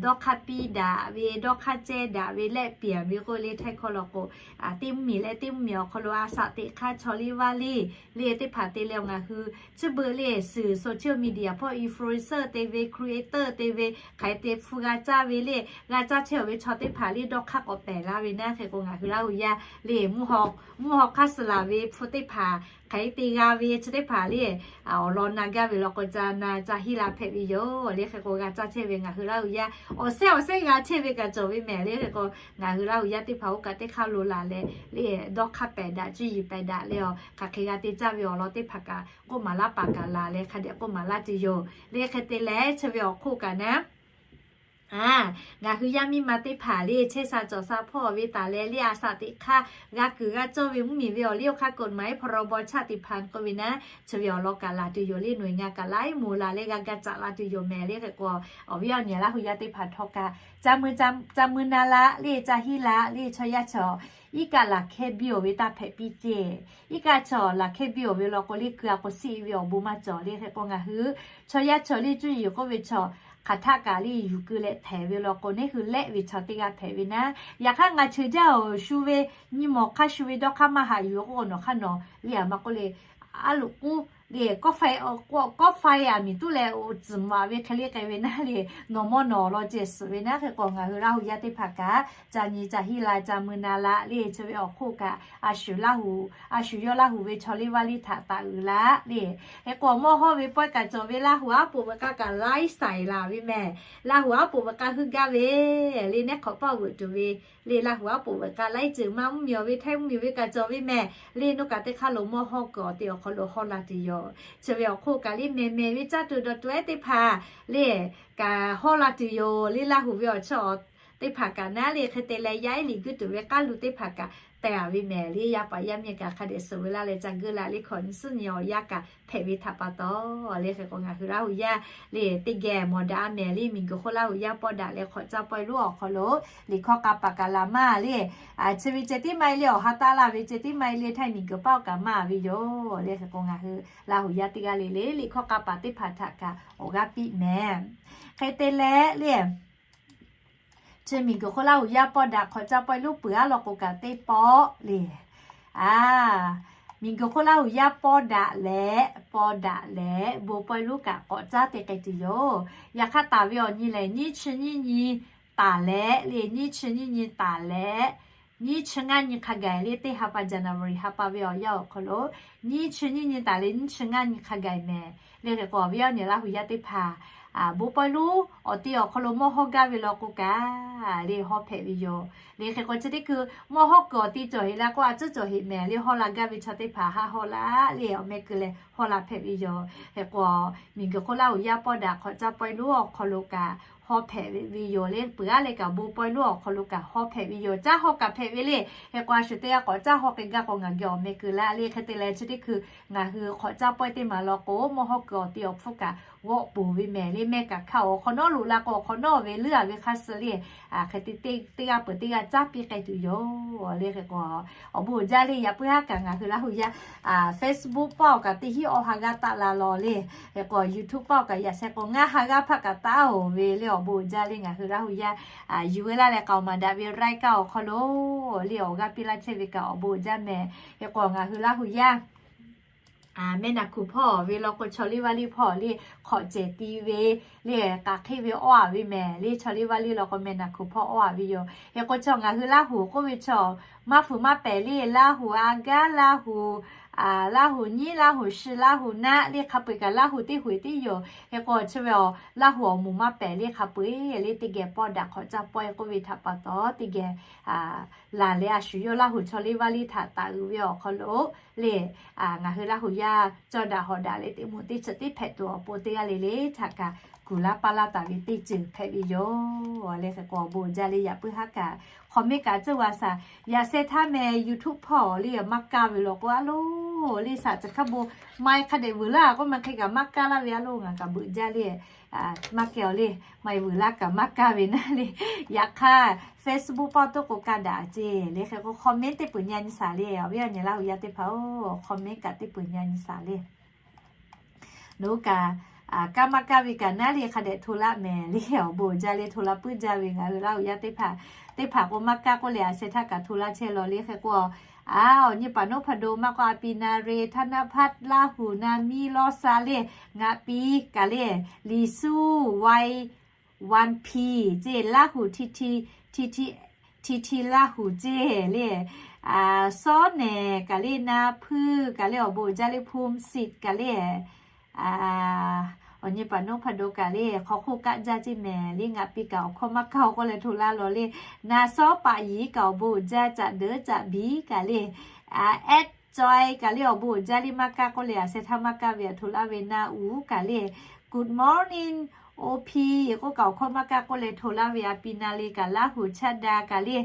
dawˇ hk'aˇ piˇ daꞈ ve, dawˇ hk'aˇ cehˇ daꞈ ve, แลกเปลี่ยน ve k'oˆ le Htaiˇ hkawˇ law k'o, teˇ mvuhˇmiˬ leh teˇ mvuhˇmiˬ awˬ hk'aw lo a shaꞈ teꞈ hk'aˇ chaw liˇ vaˇ le le teˇ hpaˍ te leh ngaˬ hui chi beuꞈ le suhˍ social media hpawˇ influencer te ve, creator te ve, hk'aˬ hk'e te hpu g'a caˇ ve le, g'a caˇ chehˇ awˬ ve chaw teˇ hpaˍ le dawˇ hk'aˇ k'awꞈ pehˬ laˇ ve naˉ hk'e k'o ngaˬ hui Laˇ huˍ yaˇ le mvuhˇ haw hk'aˇ suh laˬ ve hpu teˇ hpaˍ hk'aˬ hk'e te g'a ve chi teˇ hpaˍ le, awˬ lawn na gaˇ ve law k'o, ca na ca hiˇ la hpehꞈ ve yoˬ le. Hk'e k'o g'a caˇ chehˇ ve ngaˬ hui Laˇ huˍ yaˇ awˬ sehˉ awˬ sehˉ g'a chehˇ ve kaꞈ cawˬ ve mehˍ le. Hk'e k'o ngaˬ hui Laˇ huˍ yaˇ teˇ hpaˍ oˇ kaꞈ teˇ hk'aˇ lo laˬ leh le, dawˇ hk'aˇ pehꞈ daꞈ, cuˇ yiˍ pehꞈ daꞈ le, awˬ hk'aˬ hk'e g'a te caˇ ve awˬ lawn teˇ hpaˍ kaꞈ k'oˆ maˍ laˇ paˍ kaꞈ laˬ leh hk'a dehꞈ k'oˆ maˍ laˇ tuˬ yoˬ le. Hk'e te leh chi ve awˬ hk'oˆ kaꞈ naˉ, ngaˬ hui yaˇ miˇ ma teˇ hpaˍ le chehˇ sha cawˬ sha hpawˇ ve taˍ leh le, a shaꞈ teꞈ hk'aˇ g'a kuiˬ g'a cawˇ ve mvuhˇmiˬ ve awˬ liˇ awˬ hk'aˇ กฎหมาย พรบ ชาติพันธุ์ k'oˆ ve naˉ, chi ve awˬ lawn kaꞈ laˬ tuˬ yoˬ le. หน่วยงาน kaꞈ laiˉ moˍ laˬ leh g'a ga caꞈ la tuˬ yoˬ mehˍ le. Hk'e k'o awˬ viˉ awˬ nyi Laˇ huˍ yaˇ teˇ hpaˍ htawˇ kaꞈ ca mui na la le, ca hiˇ la le. Chaw yaˇ chaw iˉ kaˆ laˬ hkehˇ biˇ-oˬ ve taˇ hpehꞈ piˇ ceˇ. Iˉ kaˆ chaw laˬ hkehˇ biˇ-oˬ ve law k'o le, ku a k'o siˆ ve awˬ bon maˇ cawˬ le. Hk'e k'o ngaˬ hui chaw yaˇ chaw le cuˇ yiˍ k'oˆ ve chaw hk'aˬ htaˆ kaꞈ le yuˬ keu leh htehˍ ve law k'o, neˉ hui lehˆ ve chaw teˇ g'aˇ hpehꞈ ve naˉ. Yaꞈ hk'aˇ ngaˬ cheuˬ jaˇ-oˬ, shu ve nyi mawˬ hk'aˇ shu ve dawˇ hk'aˇ maˇ haꞈ yuˬ k'o, nawˬ hk'aˇ nawˬ le a ma k'oˆ le, a loꞈ k'uˉ le, kawˆ faiˇ aˬ miˍ tuˉ leh tcuhˍ maˍ ve hk'e le k'ai ve naˉ le, nawˬ mawˇ nawˬ law ceh suhˍ ve naˉ. Hk'e k'o ngaˬ hui Laˇ huˍ yaˇ teˇ hpaˍ kaꞈ ca nyi ca hiˇ la, ca mui na la le. Chi ve awˬ hk'oˆ kaꞈ a shu Laˇ huˍ, a shu yawˇ Laˇ huˍ ve chaw liˇ vaˇ liˇ htaꞈ taˍ uiˍ la le. Hk'e k'o mawˇ hawˇ ve pawehˇ kaꞈ cawˬ ve, Laˇ huˍ aˉ poꞈ veuꞈ k'aˇ kaꞈ laiˉ saiˍ laˬ ve mehˍ. Laˇ huˍ aˉ poꞈ veuꞈ k'aˇ heuˆ gaˇ ve le, neˉ hk'awꞈ paˆ veuꞈ tuˬ ve le. Laˇ huˍ aˉ poꞈ veuꞈ k'aˇ laiˉ ceuˬ maˇ mvuhˇmiˬ ve, htaiˇ mvuhˇmiˬ ve kaꞈ cawˬ ve mehˍ le. Nawˬ kaꞈ teˇ hk'aˇ lo mawˇ hawˇ kuiˬ awˬ te awˬ hk'aw lo hawˇ la tuˬ yoˬ. Chi ve awˬ hk'oˆ kaꞈ le mehˍ mehˍ ve caˇ tuˬ dawˬ tuˬ ehˉ teˇ hpaˍ le kaꞈ hawˇ la tuˬ yoˬ le. Laˇ huˍ ve awˬ chawˇ teˇ hpaˍ kaꞈ naˉ le, hk'e te leh yaˇ ehˉ liꞈ guˇ tuˬ ve k'aˉ lu teˇ hpaˍ kaꞈ teh a ve mehˍ le. Yaˇ paˍ yaˇ miˇ kaꞈ hk'a dehꞈ suhˍ ve laˇ leh ca geuˆ la le, hkawꞈ nyi suhˉ nyi awˬ yanˇ kaꞈ hpehꞈ ve htaꞈ pa taw le. Hk'e k'o ngaˬ hui Laˇ huˍ yaˇ le teˇ geh mawˬ daꞈ a mehˍ le. Miˬguiˬ hk'oˆ Laˇ huˍ yaˇ pawˆ daꞈ leh hk'awꞈ caˇ pawehˇ lonˉ awˬ hk'aw lo liꞈ hkawˇ k'a paˍ kaꞈ laˬ maˇ le. Chi ve ceh tiˉ maˇ heˆ le, awˬ ha taˆ laˇ ve ceh tiˉ maˇ heˆ le, htaiˇ miˬguiˬ paˆ kaꞈ maˇ ve yoˬ le. Hk'e k'o ngaˬ hui Laˇ huˍ yaˇ teˇ g'aˇ le le liꞈ hkawˇ k'a paˍ teˇ hpaˍ htaꞈ kaꞈ awˬ g'aˇ piˇ mehˍ. Hk'e te leh le chi miˬguiˬ hk'oˆ Laˇ huˍ yaˇ pawˆ daꞈ hk'awꞈ caˇ pawehˇ lonˉ peuˬ aˉ law k'o kaꞈ teˇ pawˆ le. A, miˬguiˬ hk'oˆ Laˇ huˍ yaˇ pawˆ daꞈ leh, pawˆ daꞈ leh bon pawehˇ lonˉ kaꞈ k'awꞈ caˇ te k'ai tuˬ yoˬ. Yaꞈ hk'aˇ taˍ ve awˬ nyi lehˬ, nyiˇ chi nyiˇ nyi taˍ leh le, nyiˇ chi nyiˇ nyi taˍ leh, nyiˇ chi ngaˇ nyi hk'a gaˬ le, teˇ ha pa January ha pa ve awˬ yanˇ awˬ hk'aw lo nyiˇ chi nyiˇ nyi taˍ leh nyiˇ chi ngaˇ nyi hk'a gaˬ mehˍ le. Hk'e k'o awˬ viˉ awˬ nyi Laˇ huˍ yaˇ teˇ hpaˍ bon pawehˇ lonˉ awˬ te awˬ hk'aw lo mawˇ hawˇ gaˇ ve law k'o kaꞈ le hawˇ hpehꞈ ve yoˬ le. Hk'e k'o chi teˇ hkui mawˇ hawˇ kuiˬ awˬ te cawˬ heꞈ la k'o a tcuhˉ cawˬ heꞈ mehˍ le, hawˇ la gaˇ ve chaw teˇ hpaˍ haˆ hawˇ laˇ le, awˬ meh keu leh hawˇ la hpehꞈ ve yoˬ. Hk'e k'o miˬguiˬ hk'oˆ Laˇ huˍ yaˇ pawˆ daꞈ hk'awꞈ caˇ pawehˇ lonˉ awˬ hk'aw lo kaꞈ hawˇ hpehꞈ ve yoˬ le. Peuˬ aˉ leh kaꞈ bon pawehˇ lonˉ awˬ hk'aw lo kaꞈ hawˇ hpehꞈ ve yoˬ. Caˇ hawˇ kaꞈ hpehꞈ ve le. Hk'e k'o a shu teˇ g'aˇ k'awꞈ caˇ hawˇ k'ai gaˇ k'o ngaˬ geh awˬ meh keu laˇ le. Hk'e te leh chi teˇ hkui ngaˬ hui hk'awꞈ caˇ pawehˇ teˇ maˬ law k'o mawˇ hawˇ kuiˬ awˬ te awˬ hpfuhˇ kaꞈ g'awˆ poˬ ve mehˍ le. Mehˇ kaꞈ hk'aˇ awˬ hk'awꞈ nawˉ loꞈ la k'o awˬ hk'awꞈ nawˉ ve leuˉ a ve hk'aˇ suh le. Hk'e te teˇ g'aˇ peuˬ teˇ g'aˇ caˇ piˇ k'ai tuˬ yoˬ le. Hk'e k'o awˬ bon uiˍ jaˇ le. Yaꞈ puiˉ haˉ kaꞈ ngaˬ hui Laˇ huˍ yaˇ Facebook paˆ awˬ kaꞈ teˇ hinˉ awˬ ha g'aˇ taˆ la law le. Hk'e k'o YouTube paˆ awˬ kaꞈ yaꞈ sheh k'o ngaˇ ha g'aˇ hpaˆ kaꞈ taˆ-oˬ ve le. Awˬ bon uiˍ jaˇ le. Ngaˬ hui Laˇ huˍ yaˇ yuˬ ve laˇ leh k'aoˍ maˍ daꞈ ve รายการ awˬ hk'aw lo le awˬ g'aˇ piˇ laˇ chehˇ ve kaꞈ awˬ bon uiˍ jaˇ mehˍ. Hk'e k'o ngaˬ hui Laˇ huˍ yaˇ meh naˬ hkuˬ hpawˇ ve law k'o chaw liˇ vaˇ liˇ hpawˇ le hk'awꞈ cehˬ ti ve le k'aˬ hk'eˆ ve awˇ a ve mehˍ le. Chaw liˇ vaˇ liˇ law k'o meh naˬ hkuˬ hpawˇ awˇ a ve yoˬ. Hk'e k'o chaw ngaˬ hui Laˇ huˍ k'oˆ ve chaw maˇ fuiˍ maˇ pehˍ le. Laˇ huˍ a gaˇ, Laˇ huˍ, Laˇ huˍ nyiˉ, Laˇ huˍ shi, Laˇ huˍ naˆ le hk'a peu-eˬ kaꞈ Laˇ huˍ teˇ huiˍ tiˉ yoˬ. Hk'e k'o chi ve awˬ Laˇ huˍ awˬ moˍ maˇ pehˍ le hk'a peu-eˬ le teˇ geh pawˆ daꞈ hk'awꞈ caˇ pawehˇ k'oˆ ve htaꞈ pa taw teˇ geh laˬ leh a shu yawˇ Laˇ huˍ chaw liˇ vaˇ liˇ htaꞈ taˍ uiˍ ve awˬ hk'aw lo le ngaˬ hui Laˇ huˍ yaˇ cawˇ daꞈ hawꞈ daꞈ leh teˇ moˍ teˇ chi teˇ hpehꞈ tuˬ awˬ pon teˇ g'aˇ le le htaꞈ kaꞈ kuˬ laˇ paˇ laˇ taˍ ve teˇ ceuˬ hpehꞈ ve yoˬ le. Hk'e k'o awˬ bon uiˍ jaˇ le. Yaꞈ puiˉ haˉ kaꞈ hk'awꞈ mehˆ kaꞈ tcuhˇ wa shaˍ yaꞈ sheh htaˇ meh YouTube hpawˇ le maˇ kaˇ ve law k'o a loˬ le shaˍ chi hk'a bon maˇ hk'a dehꞈ vuiˬ laˇ k'oˆ maˇ hk'e kaꞈ maˇ kaˇ laˇ ve a loˬ. Ngaˬ kaꞈ beuꞈ jaˇ le. Maˇ kehˬ awˬ le, maˇ vuiˬ laˇ kaꞈ maˇ kaˇ ve naˉ le. Yaꞈ hk'aˇ Facebook paˆ toˇ k'o kaˇ daꞈ ceˇ le. Hk'e k'o hk'awꞈ mehˆ teˇ peuˬ nyi a nyi shaˍ le. Awˬ viˉ awˬ nyi Laˇ huˍ yaˇ teˇ hpaˍ-oˬ, hk'awꞈ mehˆ kaꞈ teˇ peuˬ nyi a nyi shaˍ le. Nawˬ hui kaꞈ kaˇ maˇ kaˇ ve kaꞈ naˉ le hk'a dehꞈ hto laˇ mehˍ le. Awˬ bon uiˍ jaˇ le hto la puiˉ jaˇ ve ngaˬ hui Laˇ huˍ yaˇ teˇ hpaˍ, teˇ hpaˍ k'o maˇ kaˇ k'oˆ leh a sheh htaˇ kaꞈ hto laˇ chehˇ law le. Hk'e k'o a awˬ nyi paˍ noˉ hpaˍ do maˇ k'o a pi na re htaˇ naˇ hpaˇ Laˇ huˍ na miˇ lawˇ sha le ngaˬ pi kaꞈ le liꞈ suˇ wai wan pi ceˇ Laˇ huˍ ti ti ti ti ti ti Laˇ huˍ ceˇ le Sawˉ nehˬ kaꞈ le, na hpuiˇ kaꞈ le awˬ bon uiˍ jaˇ le, hpu siˍ kaꞈ le, awˬ nyi paˍ nuˇ hpaˍ do kaꞈ le, hk'aw hk'oˆ kaˆ jaˇ ceˇ mehˍ le. Ngaˬ pi kaꞈ awˬ hkawˇ maˇ kaˇ-oˬ k'oˆ leh hto laˇ lawˬ le. Na sawˉ paˍ yiˍ kaꞈ awˬ bon uiˍ jaˇ, caꞈ deuˉ caꞈ biˉ kaꞈ le, Ed Joy kaꞈ le awˬ bon uiˍ jaˇ le, maˇ kaˇ k'oˆ leh a sheh htaˇ maˇ kaˇ ve a hto laˇ ve. Na uˍ kaꞈ le, Good morning, O P k'oˆ kaꞈ awˬ hkawˇ maˇ kaˇ k'oˆ leh hto laˇ ve. A pi na le kaꞈ Laˇ huˍ chaˇ da kaꞈ le,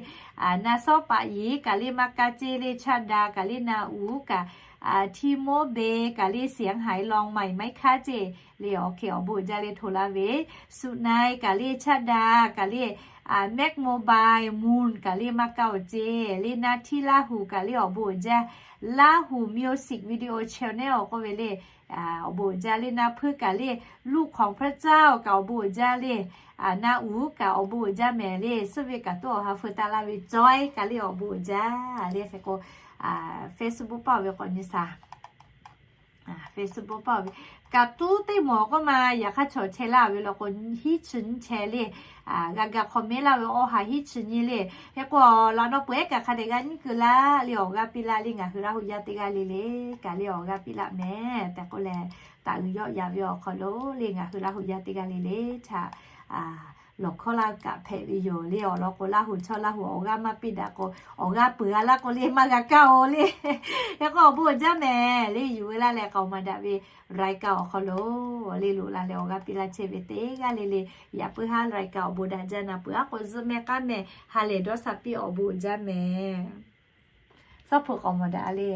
na sawˉ paˍ yiˍ kaꞈ le maˇ kaˇ ceˇ le, chaˇ da kaꞈ le. Na uˍ kaꞈ, Tiˍ moˍ be kaꞈ le, siˍ haiˍ lawˬ maiˍ maiˉ hkaˇ ceˇ le, awˬ hk'e awˬ bon uiˍ jaˇ le hto laˇ ve. Suꞈ na kaꞈ le, chaˇ da kaꞈ le, Max Mobile Moon kaꞈ le maˇ kaˇ-oˬ ceˇ le. Na htiˇ Laˇ huˍ kaꞈ le awˬ bon uiˍ jaˇ, Laˇ huˍ music video channel k'oˆ ve le, awˬ bon uiˍ jaˇ le. Na hpuiˇ kaꞈ le, ลูกของพระเจ้า kaꞈ awˬ bon uiˍ jaˇ le. Na uˍ kaꞈ awˬ bon uiˍ jaˇ mehˍ le. Suhˉ ve kaꞈ tuˉ awˬ ha feu taˍ laˇ ve Joy kaꞈ le awˬ bon uiˍ jaˇ le. Hk'e k'o, Facebook paˇ-oˬ ve k'awꞈ nyi shaˍ. Facebook paˇ-oˬ ve kaꞈ tuˉ teˇ mawˬ k'oˆ ma, yaꞈ hk'aˇ chaw chehˇ laˇ ve law k'o, hiˉ chi nyiˇ chehˇ le. G'a ga hk'aw mehˉ laˇ ve awˬ ha hiˉ chi nyiˇ le. Hk'e k'o, laꞈ naw peuˬ ehˉ kaꞈ hk'a dehꞈ g'a nyiˉ keu laˇ le, awˬ g'aˇ piˇ laˇ le. Ngaˬ hui Laˇ huˍ yaˇ teˇ g'aˇ le le kaꞈ le awˬ g'aˇ piˇ laˇ mehˍ tehꞈ k'oˆ leh, taˍ uiˍ yawˆ yan ve awˬ hk'aw lo le ngaˬ hui Laˇ huˍ yaˇ teˇ g'aˇ le le htaꞈ lawˬ hkawˇ laˇ kaꞈ hpehꞈ ve yoˬ le. Awˬ lawn k'o, Laˇ huˍ chaw Laˇ huˍ awˬ g'aˇ maˇ piˇ daꞈ k'o, awˬ g'aˇ peuˬ g'a laˇ k'o le maˇ g'a kaˇ-oˬ le. Hk'e k'o awˬ bon uiˍ jaˇ mehˍ le. Yuˬ ve laˇ leh k'aoˍ maˍ daꞈ ve รายการ awˬ hk'aw lo le loꞈ la leh awˬ g'aˇ piˇ laˇ chehˇ ve teˇ g'aˇ le le, yaꞈ puiˉ haˉ รายการ awˬ bon daꞈ jaˇ na peuˬ. A k'o zuhꞈ mehˍ k'aˉ mehˍ ha lehˬ dawˇ sha piˇ, awˬ bon uiˍ jaˇ mehˍ. Suhˉ hpu k'aoˍ maˍ daꞈ le.